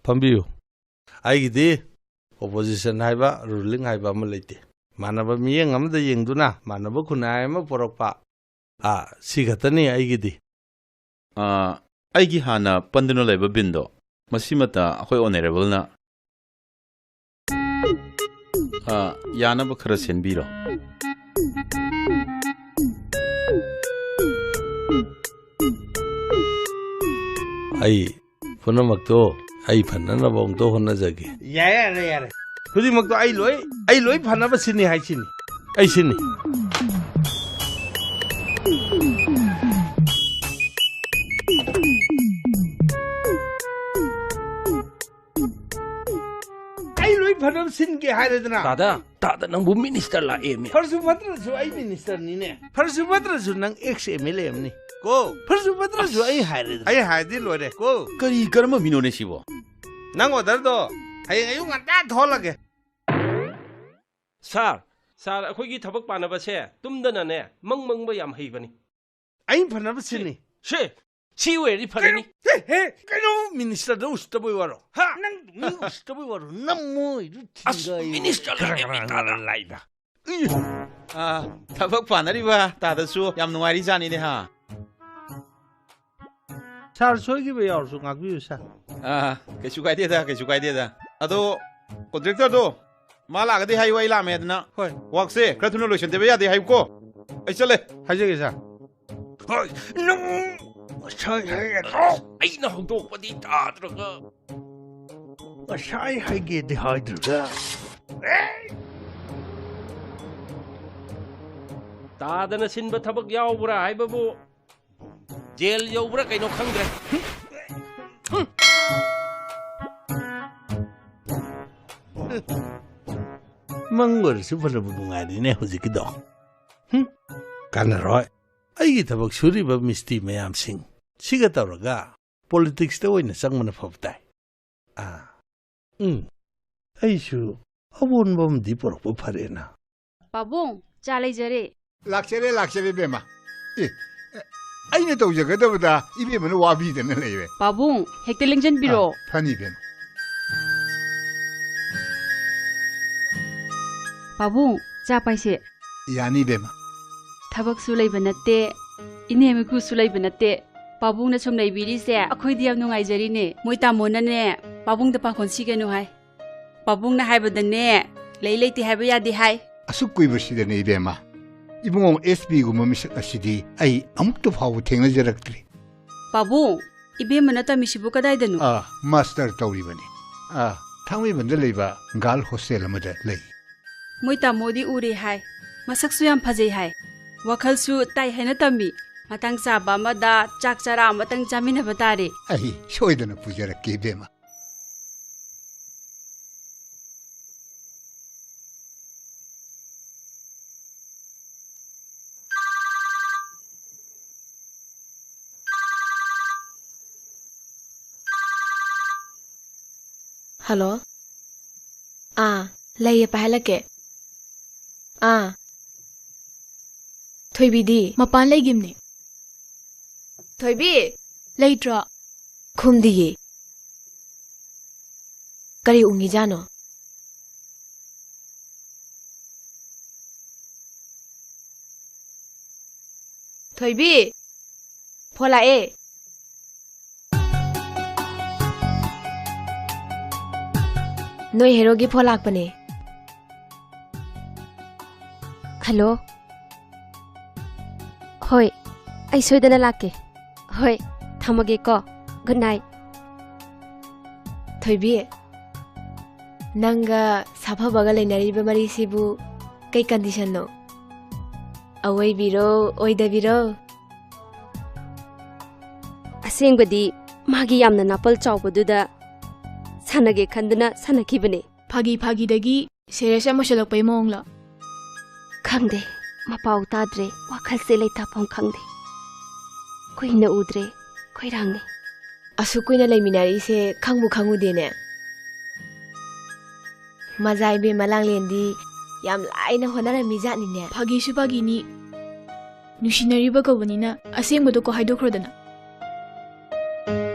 ꯐꯝꯕꯤꯌꯨ꯫ ꯑꯩꯒꯤꯗꯤ opposition ꯍꯥꯏꯕ, ruling ꯍꯥꯏꯕ ꯑꯃ ꯂꯩꯇꯦ꯫ ꯃꯥꯟꯅꯕ ꯃꯤꯠꯌꯦꯡ ꯑꯃꯗ ꯌꯦꯡꯗꯨꯅ ꯃꯥꯟꯅꯕ ꯈꯨꯟꯅꯥꯏ ꯑꯃ ꯄꯨꯔꯛꯄ, ꯑꯥ, ꯁꯤ ꯈꯛꯇꯅꯤ ꯑꯩꯒꯤꯗꯤ꯫ ꯑꯥ, ꯑꯩꯒꯤ ꯍꯥꯟꯅ ꯄꯟꯗꯨꯅ ꯂꯩꯕ ꯕꯤꯟꯗꯣ, ꯃꯁꯤꯃꯇ ꯑꯩꯈꯣꯏ ꯑꯣꯅꯔꯦꯕꯜꯅ, ꯑꯥ, ꯌꯥꯅꯕ ꯈꯔ ꯁꯤꯟꯕꯤꯔꯣ꯫ ꯑꯩ ꯄꯨꯝꯅꯃꯛꯇꯣ ꯑꯩ ꯐꯅꯅꯕ ꯑꯃꯨꯛꯇ ꯍꯣꯠꯅꯖꯒꯦ꯫ ꯌꯥꯔꯦ, ꯌꯥꯔꯦ, ꯌꯥꯔꯦ꯫ ꯈꯨꯗꯤꯡꯃꯛꯇꯣ ꯑꯩ ꯂꯣꯏ, ꯑꯩ ꯂꯣꯏ ꯐꯅꯕ ꯁꯤꯟꯅꯤ ꯍꯥꯏꯁꯤꯅꯤ꯫ ꯑꯩ ꯁꯤꯟꯅꯤ꯫ ꯑꯩ ꯂꯣꯏ ꯐꯅꯕ ꯁꯤꯟꯒꯦ ꯍꯥꯏꯔꯦꯗꯅ꯫ ꯇꯥꯗ, ꯇꯥꯗ, ꯅꯪꯕꯨ ꯃꯤꯅꯤꯁꯇꯔ ꯂꯥꯛꯑꯦꯃꯤ꯫ ꯐꯔꯁꯨ ꯐꯠꯇ꯭ꯔꯁꯨ ꯑꯩ ꯃꯤꯅꯤꯁꯇꯔꯅꯤꯅꯦ꯫ ꯐꯔꯁꯨ ꯐꯠꯇ꯭ꯔꯁꯨ ꯅꯪ ꯑꯦꯛꯁ ꯑꯦꯝ ꯑꯦꯜ ꯑꯦ ꯑꯃꯅꯤ꯫ ꯀꯣ꯫ ꯐꯔꯁꯨ ꯐꯠꯇ꯭ꯔꯁꯨ ꯑꯩ ꯍꯥꯏꯔꯦꯗꯅ꯫ ꯑꯩ ꯍꯥꯏꯔꯗꯤ ꯂꯣꯏꯔꯦ꯫ ꯀꯣ꯫ ꯀꯔꯤ ꯀꯔꯝꯕ ꯃꯤꯅꯣꯅꯦ ꯁꯤꯕꯣ? ꯅꯪ ꯑꯣꯔꯗꯔꯗꯣ ꯍꯌꯦꯡ ꯑꯌꯨꯛ ꯉꯟꯇꯥ ꯊꯣꯛꯍꯜꯂꯒꯦ꯫ ꯁꯥꯔ, ꯁꯥꯔ, ꯑꯩꯈꯣꯏꯒꯤ ꯊꯕꯛ ꯄꯥꯅꯕꯁꯦ ꯇꯨꯝꯗꯅꯅꯦ ꯃꯪ ꯃꯪꯕ ꯌꯥꯝ ꯍꯩꯕꯅꯤ꯫ ꯑꯩ ꯐꯅꯕ ꯁꯤꯟꯅꯤ꯫ ꯁꯦ, ꯁꯤ ꯑꯣꯏꯔꯗꯤ ꯐꯔꯅꯤ꯫ ꯀꯩꯅꯣ, ꯍꯦ, ꯍꯦ, ꯀꯩꯅꯣ ꯃꯤꯅꯤꯁꯇꯔꯗ ꯎꯁꯤꯠꯇꯕꯩ ꯋꯥꯔꯣ? ꯍꯥ? ꯅꯪ ꯃꯤ ꯎꯁꯤꯠꯇꯕꯩ ꯋꯥꯔꯣ? ꯅꯝꯃꯣꯏꯗꯨ ꯑꯁ, ꯊꯤꯡꯒꯥꯏ꯫ ꯃꯤꯅꯤꯁꯇꯔ ꯂꯥꯛꯑꯦ, ꯃꯤ ꯇꯥꯗ꯫ ꯂꯥꯏꯗ꯫ ꯎꯏ꯫ ꯑꯥ, ꯊꯕꯛ ꯄꯥꯅꯔꯤꯕ ꯇꯥꯗꯁꯨ ꯌꯥꯝ ꯅꯨꯡꯉꯥꯏꯔꯤ ꯖꯥꯠꯅꯤꯅꯦ, ꯍꯥ? ꯁꯥꯔ, ꯁꯣꯏꯈꯤꯕ ꯌꯥꯎꯔꯁꯨ ꯉꯥꯛꯄꯤꯌꯨ, ꯁꯥꯔ꯫ ꯑꯥ, ꯀꯩꯁꯨ ꯀꯥꯏꯗꯦꯗ, ꯀꯩꯁꯨ ꯀꯥꯏꯗꯦꯗ꯫ ꯑꯗꯣ, ꯀꯣꯟꯇ꯭ꯔꯦꯛꯇꯔꯗꯣ, ꯃꯥ ꯂꯥꯛꯑꯒꯗꯤ ꯍꯥꯏꯌꯨ, ꯑꯩ ꯂꯥꯛꯑꯝꯃꯦ ꯑꯗꯨꯅ꯫ ꯍꯣꯏ꯫ ꯋꯥꯛꯁꯦ ꯈꯔ ꯊꯨꯅ ꯂꯣꯏꯁꯤꯟꯗꯕ ꯌꯥꯗꯦ ꯍꯥꯏꯌꯨꯀꯣ꯫ ꯑꯩ ꯆꯠꯂꯦ꯫ ꯍꯥꯏꯖꯒꯦ, ꯁꯥꯔ꯫ ꯍꯣꯏ, ꯅꯪ ꯉꯁꯥꯏ ꯍꯥꯏꯒꯗ꯭ꯔꯣ? ꯑꯩꯅ ꯍꯧꯗꯣꯛꯄꯗꯤ ꯇꯥꯗ꯭ꯔꯒ꯫ ꯉꯁꯥꯏ ꯍꯥꯏꯒꯦꯗꯤ ꯍꯥꯏꯗ꯭ꯔꯒ꯫ ꯇꯥꯗꯅ ꯁꯤꯟꯕ ꯊꯕꯛ ꯌꯥꯎꯕ꯭ꯔꯥ ꯍꯥꯏꯕꯕꯨ ꯖꯦꯜ ꯌꯧꯕ꯭ꯔꯥ ꯀꯩꯅꯣ ꯈꯪꯗ꯭ꯔꯦ꯫ ꯃꯪ ꯑꯣꯏꯔꯁꯨ ꯐꯅꯕꯨ ꯅꯨꯡꯉꯥꯏꯔꯤꯅꯦ ꯍꯧꯖꯤꯛꯀꯤꯗꯣ꯫ ꯍꯨꯝ, ꯀꯥꯟꯅꯔꯣꯏ꯫ ꯑꯩꯒꯤ ꯊꯕꯛ ꯁꯨꯔꯤꯕ ꯃꯤꯁꯇ꯭ꯔꯤ ꯃꯌꯥꯝꯁꯤꯡ ꯁꯤꯒ ꯇꯧꯔꯒ ꯄꯣꯂꯤꯇꯤꯛꯁꯇ ꯑꯣꯏꯅ ꯆꯪꯕꯅ ꯐꯕ ꯇꯥꯏ꯫ ꯑꯥ, ꯎꯝ, ꯑꯩꯁꯨ ꯑꯑꯣꯟꯕ ꯑꯃꯗꯤ ꯄꯨꯔꯛꯄ ꯐꯔꯦꯅ꯫ ꯄꯥꯕꯨꯡ, ꯆꯥ ꯂꯩꯖꯔꯦ꯫ ꯂꯥꯛꯆꯔꯦ, ꯂꯥꯛꯆꯔꯦ, ꯏꯕꯦꯝꯃ꯫ ꯑꯦ, ꯑꯩꯅ ꯇꯧꯖꯒꯗꯕꯗ ꯏꯕꯦꯝꯃꯅ ꯋꯥꯕꯤꯗꯅ ꯂꯩꯔꯦ꯫ ꯄꯥꯕꯨꯡ, ꯍꯦꯛꯇ ꯂꯦꯡꯖꯟꯕꯤꯔꯣ꯫ ꯑꯥ, ꯐꯅꯤ, ꯏꯕꯦꯝꯃ꯫ ꯄꯥꯕꯨꯡ, ꯆꯥ ꯄꯥꯏꯁꯦ꯫ ꯌꯥꯅꯤ, ꯏꯕꯦꯝꯃ꯫ ꯊꯕꯛꯁꯨ ꯂꯩꯕ ꯅꯠꯇꯦ, ꯏꯅꯦꯝ ꯏꯀꯨꯁꯨ ꯂꯩꯕ ꯅꯠꯇꯦ, ꯄꯥꯕꯨꯡꯅ ꯁꯨꯝ ꯂꯩꯕꯤꯔꯤꯁꯦ ꯑꯩꯈꯣꯏꯗꯤ ꯌꯥꯝ ꯅꯨꯡꯉꯥꯏꯖꯔꯤꯅꯦ꯫ ꯃꯣꯏ ꯇꯥꯃꯣꯅꯅꯦ ꯄꯥꯕꯨꯡꯗ ꯄꯥꯈꯣꯟ ꯁꯤꯒꯅꯨ ꯍꯥꯏ꯫ ꯄꯥꯕꯨꯡꯅ ꯍꯥꯏꯕꯗꯅꯦ ꯂꯩ ꯂꯩꯇꯦ ꯍꯥꯏꯕ ꯌꯥꯗꯦ ꯍꯥꯏ꯫ ꯑꯁꯨꯛ ꯀꯨꯏꯕꯁꯤꯗꯅꯦ ꯏꯕꯦꯝꯃ, ꯏꯕꯨꯡꯉꯣ ꯑꯦꯁ ꯄꯤꯒꯨꯝꯕ ꯃꯤꯁꯛ ꯑꯁꯤꯗꯤ ꯑꯩ ꯑꯃꯨꯛꯇ ꯐꯥꯎꯕ ꯊꯦꯡꯅꯖꯔꯛꯇ꯭ꯔꯤ꯫ ꯄꯥꯕꯨꯡ, ꯏꯕꯦꯝꯃꯅ ꯇꯝꯃꯤꯁꯤꯕꯨ ꯀꯗꯥꯏꯗꯅꯣ? ꯑꯥ, ꯃꯥꯁꯇꯔ ꯇꯧꯔꯤꯕꯅꯤ꯫ ꯑꯥ, ꯊꯥꯡꯃꯩꯕꯟꯗ ꯂꯩꯕ ꯒꯥꯔꯜ ꯍꯣꯁꯇꯦꯜ ꯑꯃꯗ ꯂꯩ꯫ ꯃꯣꯏ ꯇꯥꯃꯣꯗꯤ ꯎꯔꯦ ꯍꯥꯏ, ꯃꯁꯛꯁꯨ ꯌꯥꯝ ꯐꯖꯩ ꯍꯥꯏ, ꯋꯥꯈꯜꯁꯨ ꯇꯥꯏ ꯍꯥꯏꯅ ꯇꯝꯃꯤ꯫ ꯃꯇꯥꯡ ꯆꯥꯕ ꯑꯃꯗ ꯆꯥꯛ ꯆꯔꯥ ꯑꯃꯇꯪ ꯆꯥꯃꯤꯟꯅꯕ ꯇꯥꯔꯦ꯫ ꯑꯩ ꯁꯣꯏꯗꯅ ꯄꯨꯖꯔꯛꯀꯦ ꯏꯕꯦꯝꯃ꯫ ꯍꯜꯂꯣ꯫ ꯑꯥ, ꯂꯩꯌꯦ, ꯄꯥꯏꯍꯜꯂꯛꯀꯦ꯫ ꯑꯥ꯫ ꯊꯣꯏꯕꯤꯗꯤ? ꯃꯄꯥꯟ ꯂꯩꯒꯤꯝꯅꯦ꯫ ꯊꯣꯏꯕꯤ! ꯂꯩꯇ꯭ꯔꯣ? ꯈꯨꯝꯗꯤꯌꯦ꯫ ꯀꯔꯤ ꯎꯪꯉꯤꯖꯥꯠꯅꯣ? ꯊꯣꯏꯕꯤ! ꯐꯣꯟ ꯂꯥꯛꯑꯦ꯫ ꯅꯣꯏ ꯍꯦꯔꯣꯒꯤ ꯐꯣꯟ ꯂꯥꯛꯄꯅꯦ꯫ ꯍꯜꯂꯣ꯫ ꯍꯣꯏ, ꯑꯩ ꯁꯣꯏꯗꯅ ꯂꯥꯛꯀꯦ꯫ ꯍꯣꯏ, ꯊꯝꯃꯒꯦꯀꯣ꯫ Good night. ꯊꯣꯏꯕꯤ, ꯅꯪꯒ ꯁꯥꯐꯕꯒ ꯂꯩꯅꯔꯤꯕ ꯃꯔꯤꯁꯤꯕꯨ ꯀꯩ ꯀꯟꯗꯤꯁꯟꯅꯣ? ꯑꯋꯣꯏꯕꯤꯔꯣ, ꯑꯣꯏꯗꯕꯤꯔꯣ? ꯑꯁꯦꯡꯕꯗꯤ ꯃꯥꯒꯤ ꯌꯥꯝꯅ ꯅꯥꯄꯜ ꯆꯥꯎꯕꯗꯨꯗ ꯁꯥꯟꯅꯒꯦ ꯈꯟꯗꯨꯅ ꯁꯥꯟꯅꯈꯤꯕꯅꯦ꯫ ꯐꯥꯒꯤ ꯐꯥꯒꯤꯗꯒꯤ ꯁꯦꯔꯤꯌꯁ ꯌꯥꯝ ꯑꯣꯏꯁꯜꯂꯛꯄꯩ ꯃꯑꯣꯡꯂꯣ? ꯈꯪꯗꯦ, ꯃꯄꯥꯎ ꯇꯥꯗ꯭ꯔꯦ, ꯋꯥꯈꯜꯁꯦ ꯂꯩꯇꯥꯐꯝ ꯈꯪꯗꯦ꯫ ꯀꯨꯏꯅ ꯎꯗ꯭ꯔꯦ, ꯈꯣꯏꯔꯥꯡꯉꯦ꯫ ꯑꯁꯨꯛ ꯀꯨꯏꯅ ꯂꯩꯃꯤꯟꯅꯔꯛꯏꯁꯦ ꯈꯪꯕꯨ ꯈꯪꯉꯨꯗꯦꯅꯦ꯫ ꯃꯖꯥ ꯏꯕꯦꯝꯃ ꯂꯥꯡꯂꯦꯟꯗꯤ ꯌꯥꯝ ꯂꯥꯏꯅ ꯍꯣꯠꯅꯔꯝꯃꯤ ꯖꯥꯠꯅꯤꯅꯦ꯫ ꯐꯥꯒꯤꯁꯨ ꯐꯥꯒꯤꯅꯤ, ꯅꯨꯡꯁꯤꯅꯔꯤꯕ ꯀꯧꯕꯅꯤꯅ ꯑꯁꯦꯡꯕꯗꯣ ꯀꯣ ꯍꯥꯏꯗꯣꯛꯈ꯭ꯔꯣꯗꯅ꯫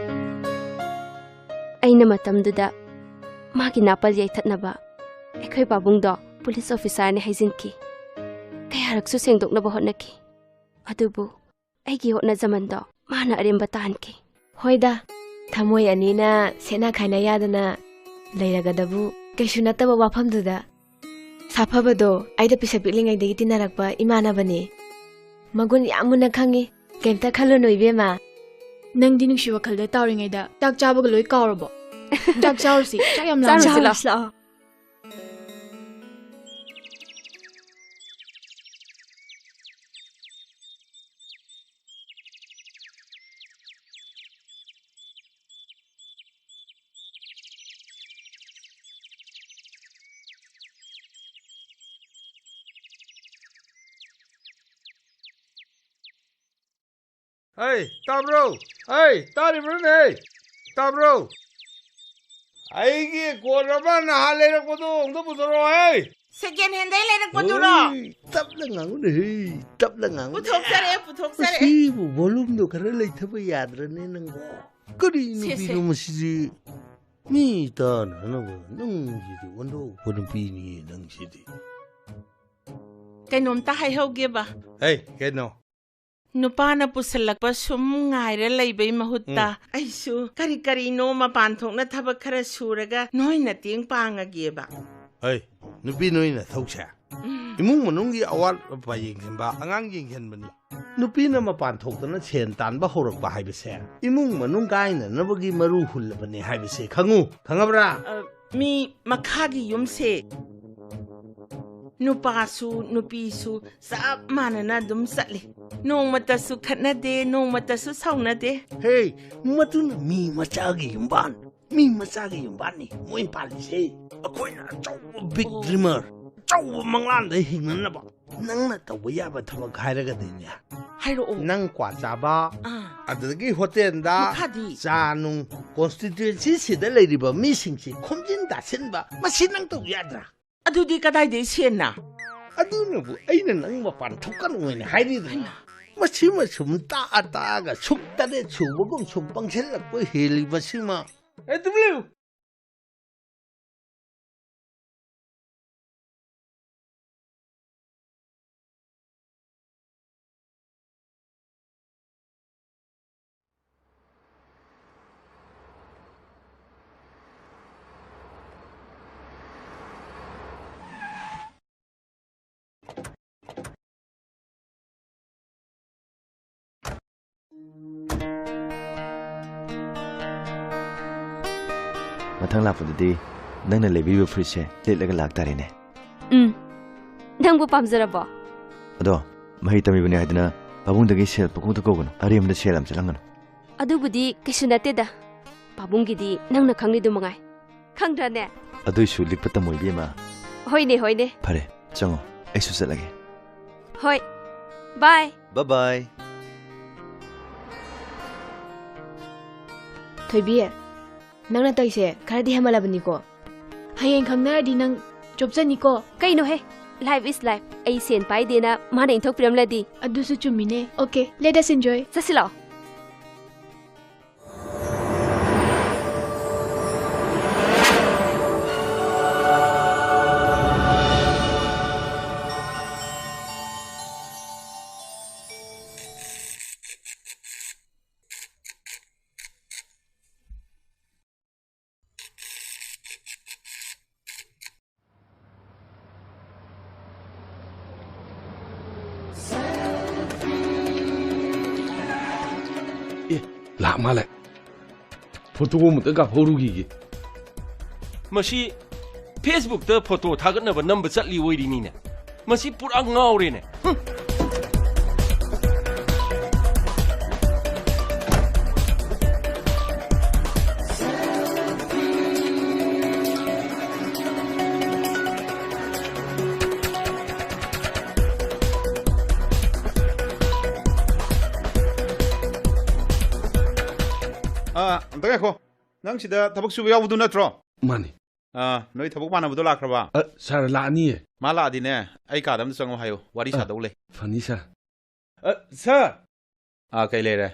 ꯑꯩꯅ ꯃꯇꯝꯗꯨꯗ ꯃꯥꯒꯤ ꯅꯥꯄꯜ ꯌꯩꯊꯠꯅꯕ ꯑꯩꯈꯣꯏ ꯄꯥꯕꯨꯡꯗꯣ ꯄꯨꯂꯤꯁ ꯑꯣꯐꯤꯁꯥꯔꯅꯤ ꯍꯥꯏꯖꯤꯟꯈꯤ꯫ ꯀꯌꯥꯔꯛꯁꯨ ꯁꯦꯡꯗꯣꯛꯅꯕ ꯍꯣꯠꯅꯈꯤ꯫ ꯑꯗꯨꯕꯨ ꯑꯩꯒꯤ ꯍꯣꯠꯅꯖꯃꯟꯗꯣ ꯃꯥꯅ ꯑꯔꯦꯝꯕ ꯇꯥꯍꯟꯈꯤ꯫ ꯍꯣꯏꯗ, ꯊꯃꯣꯏ ꯑꯅꯤꯅ ꯁꯦꯠꯅ ꯈꯥꯏꯅ ꯌꯥꯗꯅ ꯂꯩꯔꯒꯗꯕꯨ ꯀꯩꯁꯨ ꯅꯠꯇꯕ ꯋꯥꯐꯝꯗꯨꯗ꯫ ꯁꯥꯐꯕꯗꯣ ꯑꯩꯗ ꯄꯤꯁꯛ ꯄꯤꯛꯂꯤꯉꯩꯗꯒꯤ ꯇꯤꯟꯅꯔꯛꯄ ꯏꯃꯥꯟꯅꯕꯅꯦ꯫ ꯃꯒꯨꯟ ꯌꯥꯝ ꯃꯨꯟꯅ ꯈꯪꯉꯤ꯫ ꯀꯩꯝꯇ ꯈꯜꯂꯨꯅꯨ, ꯏꯕꯦꯝꯃ꯫ ꯅꯪꯗꯤ ꯅꯨꯡꯁꯤ ꯋꯥꯈꯜꯗ ꯇꯥꯎꯔꯤꯉꯩꯗ ꯆꯥꯛ ꯆꯥꯕꯒ ꯂꯣꯏ ꯀꯥꯎꯔꯕꯣ? ꯆꯥꯛ ꯆꯥꯔꯨꯁꯤ, ꯆꯥꯛ ꯌꯥꯝ ꯂꯥꯝꯃꯦ꯫ ꯆꯥꯔꯨꯁꯤ, ꯂꯥꯛꯑꯣ꯫ ꯍꯩ, ꯇꯥꯕ꯭ꯔꯣ? ꯍꯩ, ꯇꯥꯔꯤꯕ꯭ꯔꯣꯅꯦ? ꯇꯥꯕ꯭ꯔꯣ? ꯑꯩꯒꯤ ꯀꯣꯠ ꯑꯃ ꯅꯍꯥꯟ ꯂꯩꯔꯛꯄꯗꯣ ꯑꯝꯇ ꯄꯨꯊꯣꯔꯛꯑꯣ, ꯍꯩ꯫ ꯁꯦꯀꯦꯟ ꯍꯦꯟꯗꯩ ꯂꯩꯔꯛꯄꯗꯨꯔꯣ? ꯑꯣꯏ, ꯇꯞꯅ ꯉꯥꯡꯉꯨꯅꯦ, ꯍꯩ, ꯇꯞꯅ ꯉꯥꯡꯉꯨꯅꯦ꯫ ꯄꯨꯊꯣꯛꯆꯔꯛꯑꯦ, ꯄꯨꯊꯣꯛꯆꯔꯛꯑꯦ꯫ ꯃꯁꯤꯕꯨ volumeꯗꯣ ꯈꯔ ꯂꯩꯊꯕ ꯌꯥꯗ꯭ꯔꯅꯦ ꯅꯪꯕꯣ? ꯀꯔꯤ ꯁꯦ, ꯁꯦ꯫ ꯅꯨꯄꯤꯅꯣ ꯃꯁꯤꯗꯤ? ꯃꯤ ꯇꯥꯅꯅꯕ ꯅꯪꯁꯤꯗꯤ ꯑꯣꯟꯊꯣꯛꯄ ꯅꯨꯄꯤꯅꯤꯌꯦ ꯅꯪꯁꯤꯗꯤ꯫ ꯀꯩꯅꯣꯝꯇ ꯍꯥꯏꯍꯧꯒꯦꯕ꯫ ꯍꯩ, ꯀꯩꯅꯣ? ꯅꯨꯄꯥꯅ ꯄꯨꯁꯜꯂꯛꯄ ꯁꯨꯝ ꯉꯥꯏꯔ ꯂꯩꯕꯩ ꯃꯍꯨꯠꯇ, ꯎꯝ꯫ ꯑꯩꯁꯨ ꯀꯔꯤ ꯀꯔꯤꯅꯣ ꯃꯄꯥꯟ ꯊꯣꯛꯅ ꯊꯕꯛ ꯈꯔ ꯁꯨꯔꯒ ꯅꯣꯏ ꯃꯇꯦꯡ ꯄꯥꯡꯉꯒꯦꯕ꯫ ꯍꯩ, ꯅꯨꯄꯤ ꯅꯣꯏ ꯅꯊꯧꯁꯦ ꯎꯝ꯫ ꯏꯃꯨꯡ ꯃꯅꯨꯡꯒꯤ ꯑꯋꯥꯠ ꯑꯄꯥ ꯌꯦꯡꯁꯤꯟꯕ, ꯑꯉꯥꯡ ꯌꯦꯡꯁꯤꯟꯕꯅꯤ꯫ ꯅꯨꯄꯤꯅ ꯃꯄꯥꯟ ꯊꯣꯛꯇꯅ ꯁꯦꯟ ꯇꯥꯟꯕ ꯍꯧꯔꯛꯄ ꯍꯥꯏꯕꯁꯦ ꯏꯃꯨꯡ ꯃꯅꯨꯡ ꯀꯥꯏꯅꯅꯕꯒꯤ ꯃꯔꯨ ꯍꯨꯜꯂꯕꯅꯤ ꯍꯥꯏꯕꯁꯦ ꯈꯪꯉꯨ, ꯈꯪꯉꯕ꯭ꯔꯥ? ꯑ, ꯃꯤ ꯃꯈꯥꯒꯤ ꯌꯨꯝꯁꯦ ꯅꯨꯄꯥꯁꯨ ꯅꯨꯄꯤꯁꯨ ꯆꯞ ꯃꯥꯟꯅꯅ ꯑꯗꯨꯝ ꯆꯠꯂꯤ꯫ ꯅꯣꯡꯃꯇꯁꯨ ꯈꯠꯅꯗꯦ, ꯅꯣꯡꯃꯇꯁꯨ ꯁꯥꯎꯅꯗꯦ꯫ ꯍꯦ, ꯃꯗꯨꯅ ꯃꯤ ꯃꯆꯥꯒꯤ ꯌꯨꯝꯕꯥꯟ, ꯃꯤ ꯃꯆꯥꯒꯤ ꯌꯨꯝꯕꯥꯟꯅꯤ ꯃꯣꯏ ꯄꯥꯜꯂꯤꯁꯦ꯫ ꯑꯩꯈꯣꯏꯅ ꯑꯆꯧꯕ big ꯑꯣ꯫ Dreamer, ꯑꯆꯧꯕ ꯃꯪꯂꯥꯟꯗ ꯍꯤꯡꯅꯅꯕ ꯅꯪꯅ ꯇꯧꯕ ꯌꯥꯕ ꯊꯕꯛ ꯍꯥꯏꯔꯒꯗꯤꯅꯦ, ꯍꯥꯏꯔꯛꯑꯣ꯫ ꯅꯪ ꯀ꯭ꯋꯥ ꯆꯥꯕ, ꯑꯥ꯫ ꯑꯗꯨꯗꯒꯤ ꯍꯣꯇꯦꯜꯗ ꯃꯈꯥꯗꯤ? ꯆꯥ ꯅꯨꯡ, constituencyꯁꯤꯗ ꯂꯩꯔꯤꯕ ꯃꯤꯁꯤꯡꯁꯤ ꯈꯣꯝꯖꯤꯟ ꯇꯥꯁꯤꯟꯕ, ꯃꯁꯤ ꯅꯪ ꯇꯧ ꯌꯥꯗ꯭ꯔꯥ? ꯑꯗꯨꯗꯤ ꯀꯗꯥꯏꯗꯩ ꯁꯦꯟꯅ? ꯑꯗꯨꯅꯕꯨ ꯑꯩꯅ ꯅꯪ ꯃꯄꯥꯟ ꯊꯣꯛꯀꯅꯨ ꯍꯥꯏꯅ ꯍꯥꯏꯔꯤꯗꯅ꯫ ꯍꯩꯃꯥ꯫ ꯃꯁꯤꯃ ꯁꯨꯝ ꯇꯥꯛꯑ ꯇꯥꯛꯑꯒ ꯁꯨꯛ ꯇꯔꯦꯠ ꯁꯨꯕꯒꯨꯝ ꯁꯨꯝ ꯄꯪꯁꯤꯜꯂꯛꯄ ꯍꯦꯜꯂꯤꯕꯁꯤꯃ꯫ ꯑꯦ, ꯇꯨꯃꯤꯟ ꯂꯩꯌꯨ꯫ ꯃꯊꯪ ꯂꯥꯛꯄꯗꯗꯤ ꯅꯪꯅ ꯂꯩꯕꯤꯔꯤꯕ ꯐꯨꯔꯤꯠꯁꯦ ꯂꯤꯠꯂꯒ ꯂꯥꯛꯇꯥꯔꯦꯅꯦ꯫ ꯎꯝ꯫ ꯅꯪꯕꯨ ꯄꯥꯝꯖꯔꯕꯣ? ꯑꯗꯣ, ꯃꯍꯩ ꯇꯝꯃꯤꯕꯅꯦ ꯍꯥꯏꯗꯨꯅ ꯄꯥꯕꯨꯡꯗꯒꯤ ꯁꯦꯜ ꯄꯪꯈꯣꯛꯇ ꯀꯧꯒꯅꯨ꯫ ꯑꯔꯦꯝꯕꯗ ꯁꯦꯜ ꯌꯥꯝ ꯆꯠꯍꯟꯒꯅꯨ꯫ ꯑꯗꯨꯕꯨꯗꯤ ꯀꯩꯁꯨ ꯅꯠꯇꯦꯗ꯫ ꯄꯥꯕꯨꯡꯒꯤꯗꯤ ꯅꯪꯅ ꯈꯪꯂꯤꯗꯨ ꯃꯉꯥꯏ꯫ ꯈꯪꯗ꯭ꯔꯅꯦ? ꯑꯗꯨꯏꯁꯨ ꯂꯤꯛꯄ ꯇꯝꯃꯣ, ꯏꯕꯦꯝꯃ꯫ ꯍꯣꯏꯅꯦ, ꯍꯣꯏꯅꯦ꯫ ꯐꯔꯦ, ꯆꯪꯉꯣ꯫ ꯑꯩꯁꯨ ꯆꯠꯂꯒꯦ꯫ ꯍꯣꯏ꯫ ꯕꯥꯏ꯫ ꯕꯥꯏ ꯕꯥꯏ꯫ ꯊꯣꯏꯕꯤ, ꯅꯪꯅ ꯇꯧꯏꯁꯦ ꯈꯔꯗꯤ ꯍꯦꯟꯃꯜꯂꯕꯅꯤꯀꯣ꯫ ꯍꯌꯦꯡ ꯈꯪꯅꯔꯗꯤ ꯅꯪ ꯆꯣꯞꯆꯅꯤꯀꯣ꯫ ꯀꯩꯅꯣꯍꯦ? Life is life꯫ ꯑꯩ ꯁꯦꯟ ꯄꯥꯏꯗꯦꯅ ꯃꯥꯅ ꯏꯟꯊꯣꯛꯄꯤꯔꯝꯂꯗꯤ? ꯑꯗꯨꯁꯨ ꯆꯨꯝꯃꯤꯅꯦ꯫ Okay, let us enjoy꯫ ꯆꯠꯁꯤ ꯂꯥꯛꯑꯣ꯫ ꯑꯦ, ꯂꯥꯛ ꯃꯥꯜꯂꯦ꯫ ꯐꯣꯇꯣ ꯑꯃꯇ ꯀꯥꯞꯍꯧꯔꯨꯈꯤꯒꯦ꯫ ꯃꯁꯤ Facebook-ꯇ ꯐꯣꯇꯣ ꯊꯥꯒꯠꯅꯕ ꯅꯝꯕ ꯆꯠꯂꯤ ꯑꯣꯏꯔꯤꯅꯤꯅꯦ꯫ ꯃꯁꯤ ꯄꯨꯔꯥ ꯉꯥꯎꯔꯦꯅꯦ꯫ ꯍꯨꯝ꯫ ꯑꯥ, ꯑꯝꯇ ꯉꯥꯏꯈꯣ꯫ ꯅꯪ ꯁꯤꯗ ꯊꯕꯛ ꯁꯨꯕ ꯌꯥꯎꯕꯗꯨ ꯅꯠꯇ꯭ꯔꯣ? ꯃꯥꯅꯤ꯫ ꯑꯥ, ꯅꯣꯏ ꯊꯕꯛ ꯃꯥꯟꯅꯕꯗꯣ ꯂꯥꯛꯈ꯭ꯔꯕ? ꯑ, ꯁꯥꯔ, ꯂꯥꯛꯑꯅꯤꯌꯦ꯫ ꯃꯥ ꯂꯥꯛꯑꯗꯤꯅꯦ, ꯑꯩ ꯀꯥꯗ ꯑꯝꯇ ꯆꯪꯉꯣ ꯍꯥꯏꯌꯣ, ꯋꯥꯔꯤ ꯑ, ꯁꯥꯗꯧ ꯂꯩ꯫ ꯐꯅꯤ, ꯁꯥꯔ꯫ ꯑ, ꯁꯥꯔ! ꯑꯥ, ꯀꯩ ꯂꯩꯔꯦ?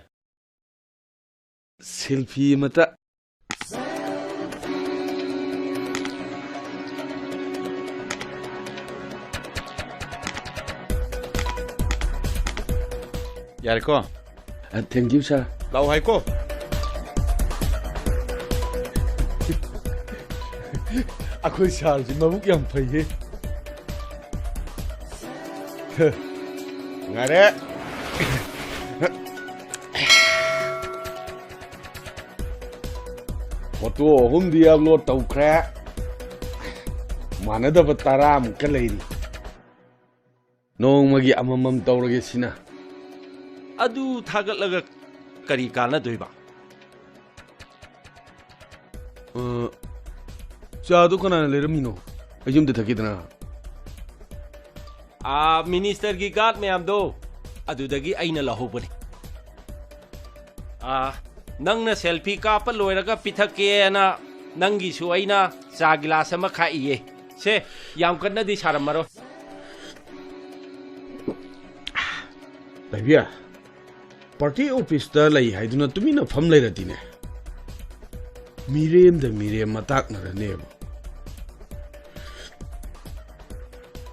ꯁꯦꯜꯐꯤ ꯑꯃꯇ꯫ ꯌꯥꯔꯦꯀꯣ? ꯑ, thank you, ꯁꯥꯔ꯫ ꯂꯥꯛꯑꯣ ꯍꯥꯏꯀꯣ꯫ ꯑꯩꯈꯣꯏ ꯁꯥꯔꯁꯤ ꯃꯕꯨꯛ ꯌꯥꯝ ꯐꯩꯍꯦ꯫ ꯉꯥꯏꯔꯦ꯫ ꯐꯣꯇꯣ ꯑꯍꯨꯝꯗꯤ ꯑꯞꯂꯣꯗ ꯇꯧꯈ꯭ꯔꯦ꯫ ꯃꯥꯟꯅꯗꯕ ꯇꯔꯥꯃꯨꯛꯀ ꯂꯩꯔꯤ꯫ ꯅꯣꯡꯃꯒꯤ ꯑꯃꯃꯝ ꯇꯧꯔꯒꯦ ꯁꯤꯅ꯫ ꯑꯗꯨ ꯊꯥꯒꯠꯂꯒ ꯀꯔꯤ ꯀꯥꯟꯅꯗꯣꯏꯕ? ꯑ, ꯆꯥꯗꯣ ꯀꯅꯥꯅ ꯂꯩꯔꯝꯃꯤꯅꯣ? ꯑꯩ ꯌꯨꯝꯗ ꯊꯛꯀꯦꯗꯅ꯫ ꯑꯥ, ꯃꯤꯅꯤꯁꯇꯔꯒꯤ ꯒꯥꯔꯗ ꯃꯌꯥꯝꯗꯣ, ꯑꯗꯨꯗꯒꯤ ꯑꯩꯅ ꯂꯧꯍꯧꯕꯅꯤ꯫ ꯑꯥ, ꯅꯪꯅ ꯁꯦꯜꯐꯤ ꯀꯥꯞꯄ ꯂꯣꯏꯔꯒ ꯄꯤꯊꯛꯀꯦꯅ ꯅꯪꯒꯤꯁꯨ ꯑꯩꯅ ꯆꯥ ꯒꯤꯂꯥꯁ ꯑꯃ ꯈꯥꯛꯏꯌꯦ꯫ ꯁꯦ, ꯌꯥꯝ ꯀꯟꯅꯗꯤ ꯁꯥꯔꯝꯃꯔꯣꯏ꯫ ꯂꯩꯕꯤꯌꯥ, ꯄꯥꯔꯇꯤ ꯑꯣꯐꯤꯁꯇ ꯂꯩ ꯍꯥꯏꯗꯨꯅ ꯇꯨꯃꯤꯟꯅ ꯐꯝ ꯂꯩꯔꯗꯤꯅꯦ, ꯃꯤꯔꯦꯝꯗ ꯃꯤꯔꯦꯝ ꯃꯇꯥꯛꯅꯔꯅꯦꯕ꯫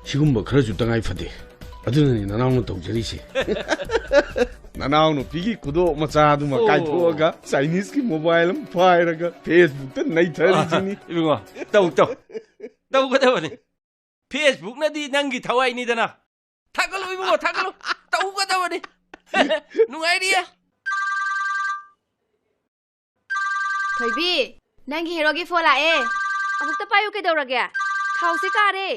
ꯁꯤꯒꯨꯝꯕ ꯈꯔꯁꯨ ꯇꯉꯥꯏ ꯐꯗꯦ꯫ ꯑꯗꯨꯅꯅꯦ ꯅꯅꯥꯎꯅ ꯇꯧꯖꯔꯤꯁꯦ꯫ ꯅꯅꯥꯎ ꯅꯨꯄꯤꯒꯤ ꯈꯨꯗꯣꯞ ꯃꯆꯥꯗꯨꯃ ꯑꯣ꯫ ꯀꯥꯏꯊꯣꯛꯑꯒ ꯆꯥꯏꯅꯤꯁꯀꯤ ꯃꯣꯕꯥꯏꯜ ꯑꯃ ꯄꯥꯏꯔꯒ ꯐꯦꯁꯕꯨꯛꯇ ꯅꯩꯊꯔꯤꯁꯤꯅꯤ꯫ ꯏꯕꯨꯡꯉꯣ, ꯇꯧ, ꯇꯧ꯫ ꯇꯧꯒꯗꯕꯅꯤ꯫ ꯐꯦꯁꯕꯨꯛꯅꯗꯤ ꯅꯪꯒꯤ ꯊꯋꯥꯏꯅꯤꯗꯅ꯫ ꯊꯥꯒꯠꯂꯨ ꯏꯕꯨꯡꯉꯣ, ꯊꯥꯒꯠꯂꯨ꯫ ꯇꯧꯒꯗꯕꯅꯤ꯫ ꯅꯨꯡꯉꯥꯏꯔꯤꯌꯦ꯫ ꯊꯣꯏꯕꯤ, ꯅꯪꯒꯤ ꯍꯦꯔꯣꯒꯤ ꯐꯣꯟ ꯂꯥꯛꯑꯦ꯫ ꯑꯃꯨꯛꯇ ꯄꯥꯏꯌꯨ, ꯀꯩꯗꯧꯔꯒꯦ? ꯊꯥꯎꯁꯦ ꯀꯥꯔꯦ꯫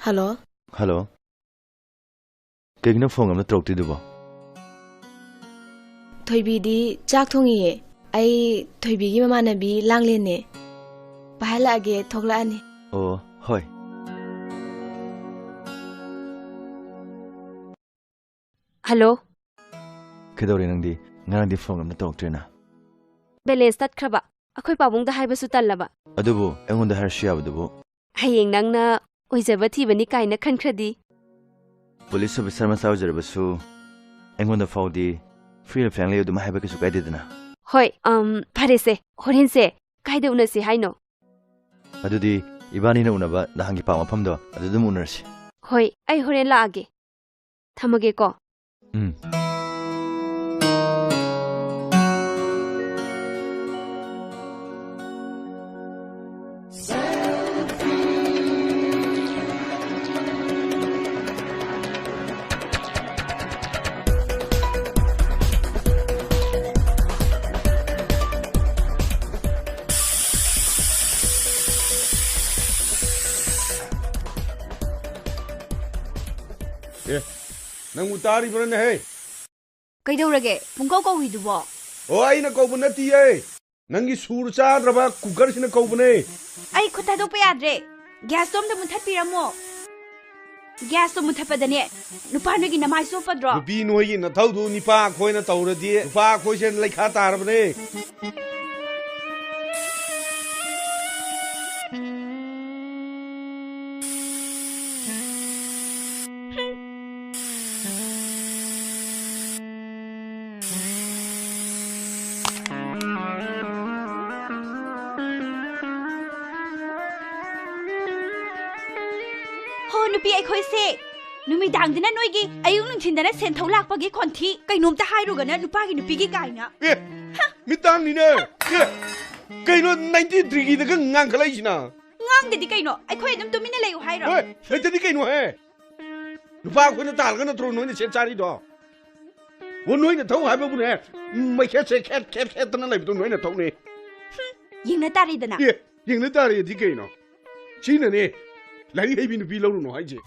ꯍꯜꯂꯣ꯫ ꯍꯜꯂꯣ꯫ ꯀꯩꯒꯤꯅꯣ ꯐꯣꯟ ꯑꯝꯇ ꯇꯧꯔꯛꯇ꯭ꯔꯤꯗꯨꯕꯣ? ꯊꯣꯏꯕꯤꯗꯤ ꯆꯥꯛ ꯊꯣꯡꯉꯤꯌꯦ꯫ ꯑꯩ ꯊꯣꯏꯕꯤꯒꯤ ꯃꯃꯥꯟꯅꯕꯤ ꯂꯥꯡꯂꯦꯟꯅꯦ꯫ ꯄꯥꯏꯍꯜꯂꯛꯑꯒꯦ, ꯊꯣꯛꯂꯛꯑꯅꯤ꯫ ꯑꯣ, ꯍꯣꯏ꯫ ꯍꯜꯂꯣ꯫ ꯀꯩꯗꯧꯔꯦ ꯅꯪꯗꯤ? ꯉꯔꯥꯡꯗꯤ ꯐꯣꯟ ꯑꯝꯇ ꯇꯧꯔꯛꯇ꯭ꯔꯦꯅ꯫ ꯕꯦꯂꯦꯟꯁ ꯇꯠꯈ꯭ꯔꯕ꯫ ꯑꯩꯈꯣꯏ ꯄꯥꯕꯨꯡꯗ ꯍꯥꯏꯕꯁꯨ ꯇꯜꯂꯕ꯫ ꯑꯗꯨꯕꯨ ꯑꯩꯉꯣꯟꯗ ꯍꯥꯏꯔꯁꯨ ꯌꯥꯕꯗꯨꯕꯨ꯫ ꯍꯌꯦꯡ ꯅꯪꯅ ꯑꯣꯏꯖꯕ ꯊꯤꯕꯅꯤ ꯀꯥꯏꯅ ꯈꯟꯈ꯭ꯔꯗꯤ꯫ ꯄꯨꯂꯤꯁ ꯑꯣꯐꯤꯁꯥꯔ ꯃꯆꯥ ꯑꯣꯏꯖꯔꯕꯁꯨ ꯑꯩꯉꯣꯟꯗ ꯐꯥꯎꯗꯤ free and frankly ꯑꯗꯨꯝ ꯍꯥꯏꯕ ꯀꯩꯁꯨ ꯀꯥꯏꯗꯦꯗꯅ꯫ ꯍꯣꯏ, ꯑꯝ, ꯐꯔꯦꯁꯦ, ꯍꯣꯔꯦꯟꯁꯦ ꯀꯥꯏꯗ ꯎꯅꯁꯤ ꯍꯥꯏꯅꯣ? ꯑꯗꯨꯗꯤ ꯏꯕꯥꯅꯤꯅ ꯎꯅꯕ ꯅꯍꯥꯟꯒꯤ ꯄꯥꯔꯛ ꯃꯐꯝꯗꯣ ꯑꯗꯨꯗ ꯑꯗꯨꯝ ꯎꯅꯔꯁꯤ꯫ ꯍꯣꯏ, ꯑꯩ ꯍꯣꯔꯦꯟ ꯂꯥꯛꯑꯒꯦ꯫ ꯊꯝꯃꯒꯦꯀꯣ꯫ ꯎꯝ꯫ ꯅꯪꯕꯨ ꯇꯥꯔꯤꯕ꯭ꯔꯥꯅꯦꯍꯦ? ꯀꯩꯗꯧꯔꯒꯦ? ꯄꯨꯡꯀꯧ ꯀꯧꯏꯗꯨꯕꯣ? ꯑꯣ, ꯑꯩꯅ ꯀꯧꯕ ꯅꯠꯇꯤꯌꯦ꯫ ꯅꯪꯒꯤ ꯁꯨꯔ ꯆꯥꯗ꯭ꯔꯕ ꯀꯨꯀꯔꯁꯤꯅ ꯀꯧꯕꯅꯦ꯫ ꯑꯩ ꯈꯨꯠ ꯊꯥꯗꯣꯛꯄ ꯌꯥꯗ꯭ꯔꯦ꯫ ꯒ꯭ꯌꯥꯁꯇꯣ ꯑꯝꯇ ꯃꯨꯊꯠꯄꯤꯔꯝꯃꯣ꯫ ꯒ꯭ꯌꯥꯁꯇꯣ ꯃꯨꯊꯠꯄꯗꯅꯦ, ꯅꯨꯄꯥ ꯅꯣꯏꯒꯤ ꯅꯃꯥꯏ ꯆꯣꯞꯄꯗ꯭ꯔꯣ? ꯅꯨꯄꯤ ꯅꯣꯏꯒꯤ ꯅꯊꯧꯗꯨ ꯅꯤꯄꯥ ꯑꯩꯈꯣꯏꯅ ꯇꯧꯔꯗꯤ ꯅꯨꯄꯥ ꯑꯩꯈꯣꯏꯁꯦ ꯂꯩꯈꯥ ꯇꯥꯔꯕꯅꯦ꯫ ꯍꯣ, ꯅꯨꯄꯤ ꯑꯩꯈꯣꯏꯁꯦ ꯅꯨꯃꯤꯗꯥꯡꯗꯅ ꯅꯣꯏꯒꯤ, ꯑꯌꯨꯛ ꯅꯨꯡꯊꯤꯟꯗꯅ ꯁꯦꯟꯊꯧ ꯂꯥꯛꯄꯒꯤ ꯈꯣꯟꯊꯤ꯫ ꯀꯩꯅꯣꯝꯇ ꯍꯥꯏꯔꯨꯒꯅ ꯅꯨꯄꯥꯒꯤ ꯅꯨꯄꯤꯒꯤ ꯀꯥꯏꯅ꯫ ꯑꯦ, ꯃꯤꯠ ꯇꯥꯡꯅꯤꯅꯦ꯫ ꯑꯦ, ꯀꯩꯅꯣ ꯅꯥꯏꯟꯇꯤꯟ ꯗꯤꯒ꯭ꯔꯤꯗꯒ ꯉꯥꯡꯈꯠꯂꯛꯏꯁꯤꯅ? ꯉꯥꯡꯗꯗꯤ ꯀꯩꯅꯣ? ꯑꯩꯈꯣꯏ ꯑꯗꯨꯝ ꯇꯨꯃꯤꯟꯅ ꯂꯩꯌꯨ ꯍꯥꯏꯔꯣ? ꯍꯣꯏ, ꯂꯩꯇꯗꯤ ꯀꯩꯅꯣ ꯍꯦ? ꯅꯨꯄꯥ ꯑꯩꯈꯣꯏꯅ ꯇꯥꯔꯒ ꯅꯠꯇ꯭ꯔꯣ ꯅꯣꯏꯅ ꯁꯦꯠ ꯆꯥꯔꯤꯗꯣ? ꯑꯣ, ꯅꯣꯏꯅ ꯊꯧ ꯍꯥꯏꯕꯕꯨꯅꯦ, ꯃꯩꯈꯦꯠꯁꯦ ꯈꯦꯠ ꯈꯦꯠ ꯈꯦꯠꯇꯅ ꯂꯩꯕꯗꯣ ꯅꯣꯏꯅ ꯊꯧꯅꯦ꯫ ꯌꯦꯡꯅ ꯇꯥꯔꯦꯗꯅ꯫ ꯑꯦ, ꯌꯦꯡꯅ ꯇꯥꯔꯦꯗꯤ ꯀꯩꯅꯣ? ꯁꯤꯅꯅꯦ ꯂꯥꯏꯔꯤꯛ ꯍꯩꯕꯤ ꯅꯨꯄꯤ ꯂꯧꯔꯨꯅꯨ ꯍꯥꯏꯁꯦ꯫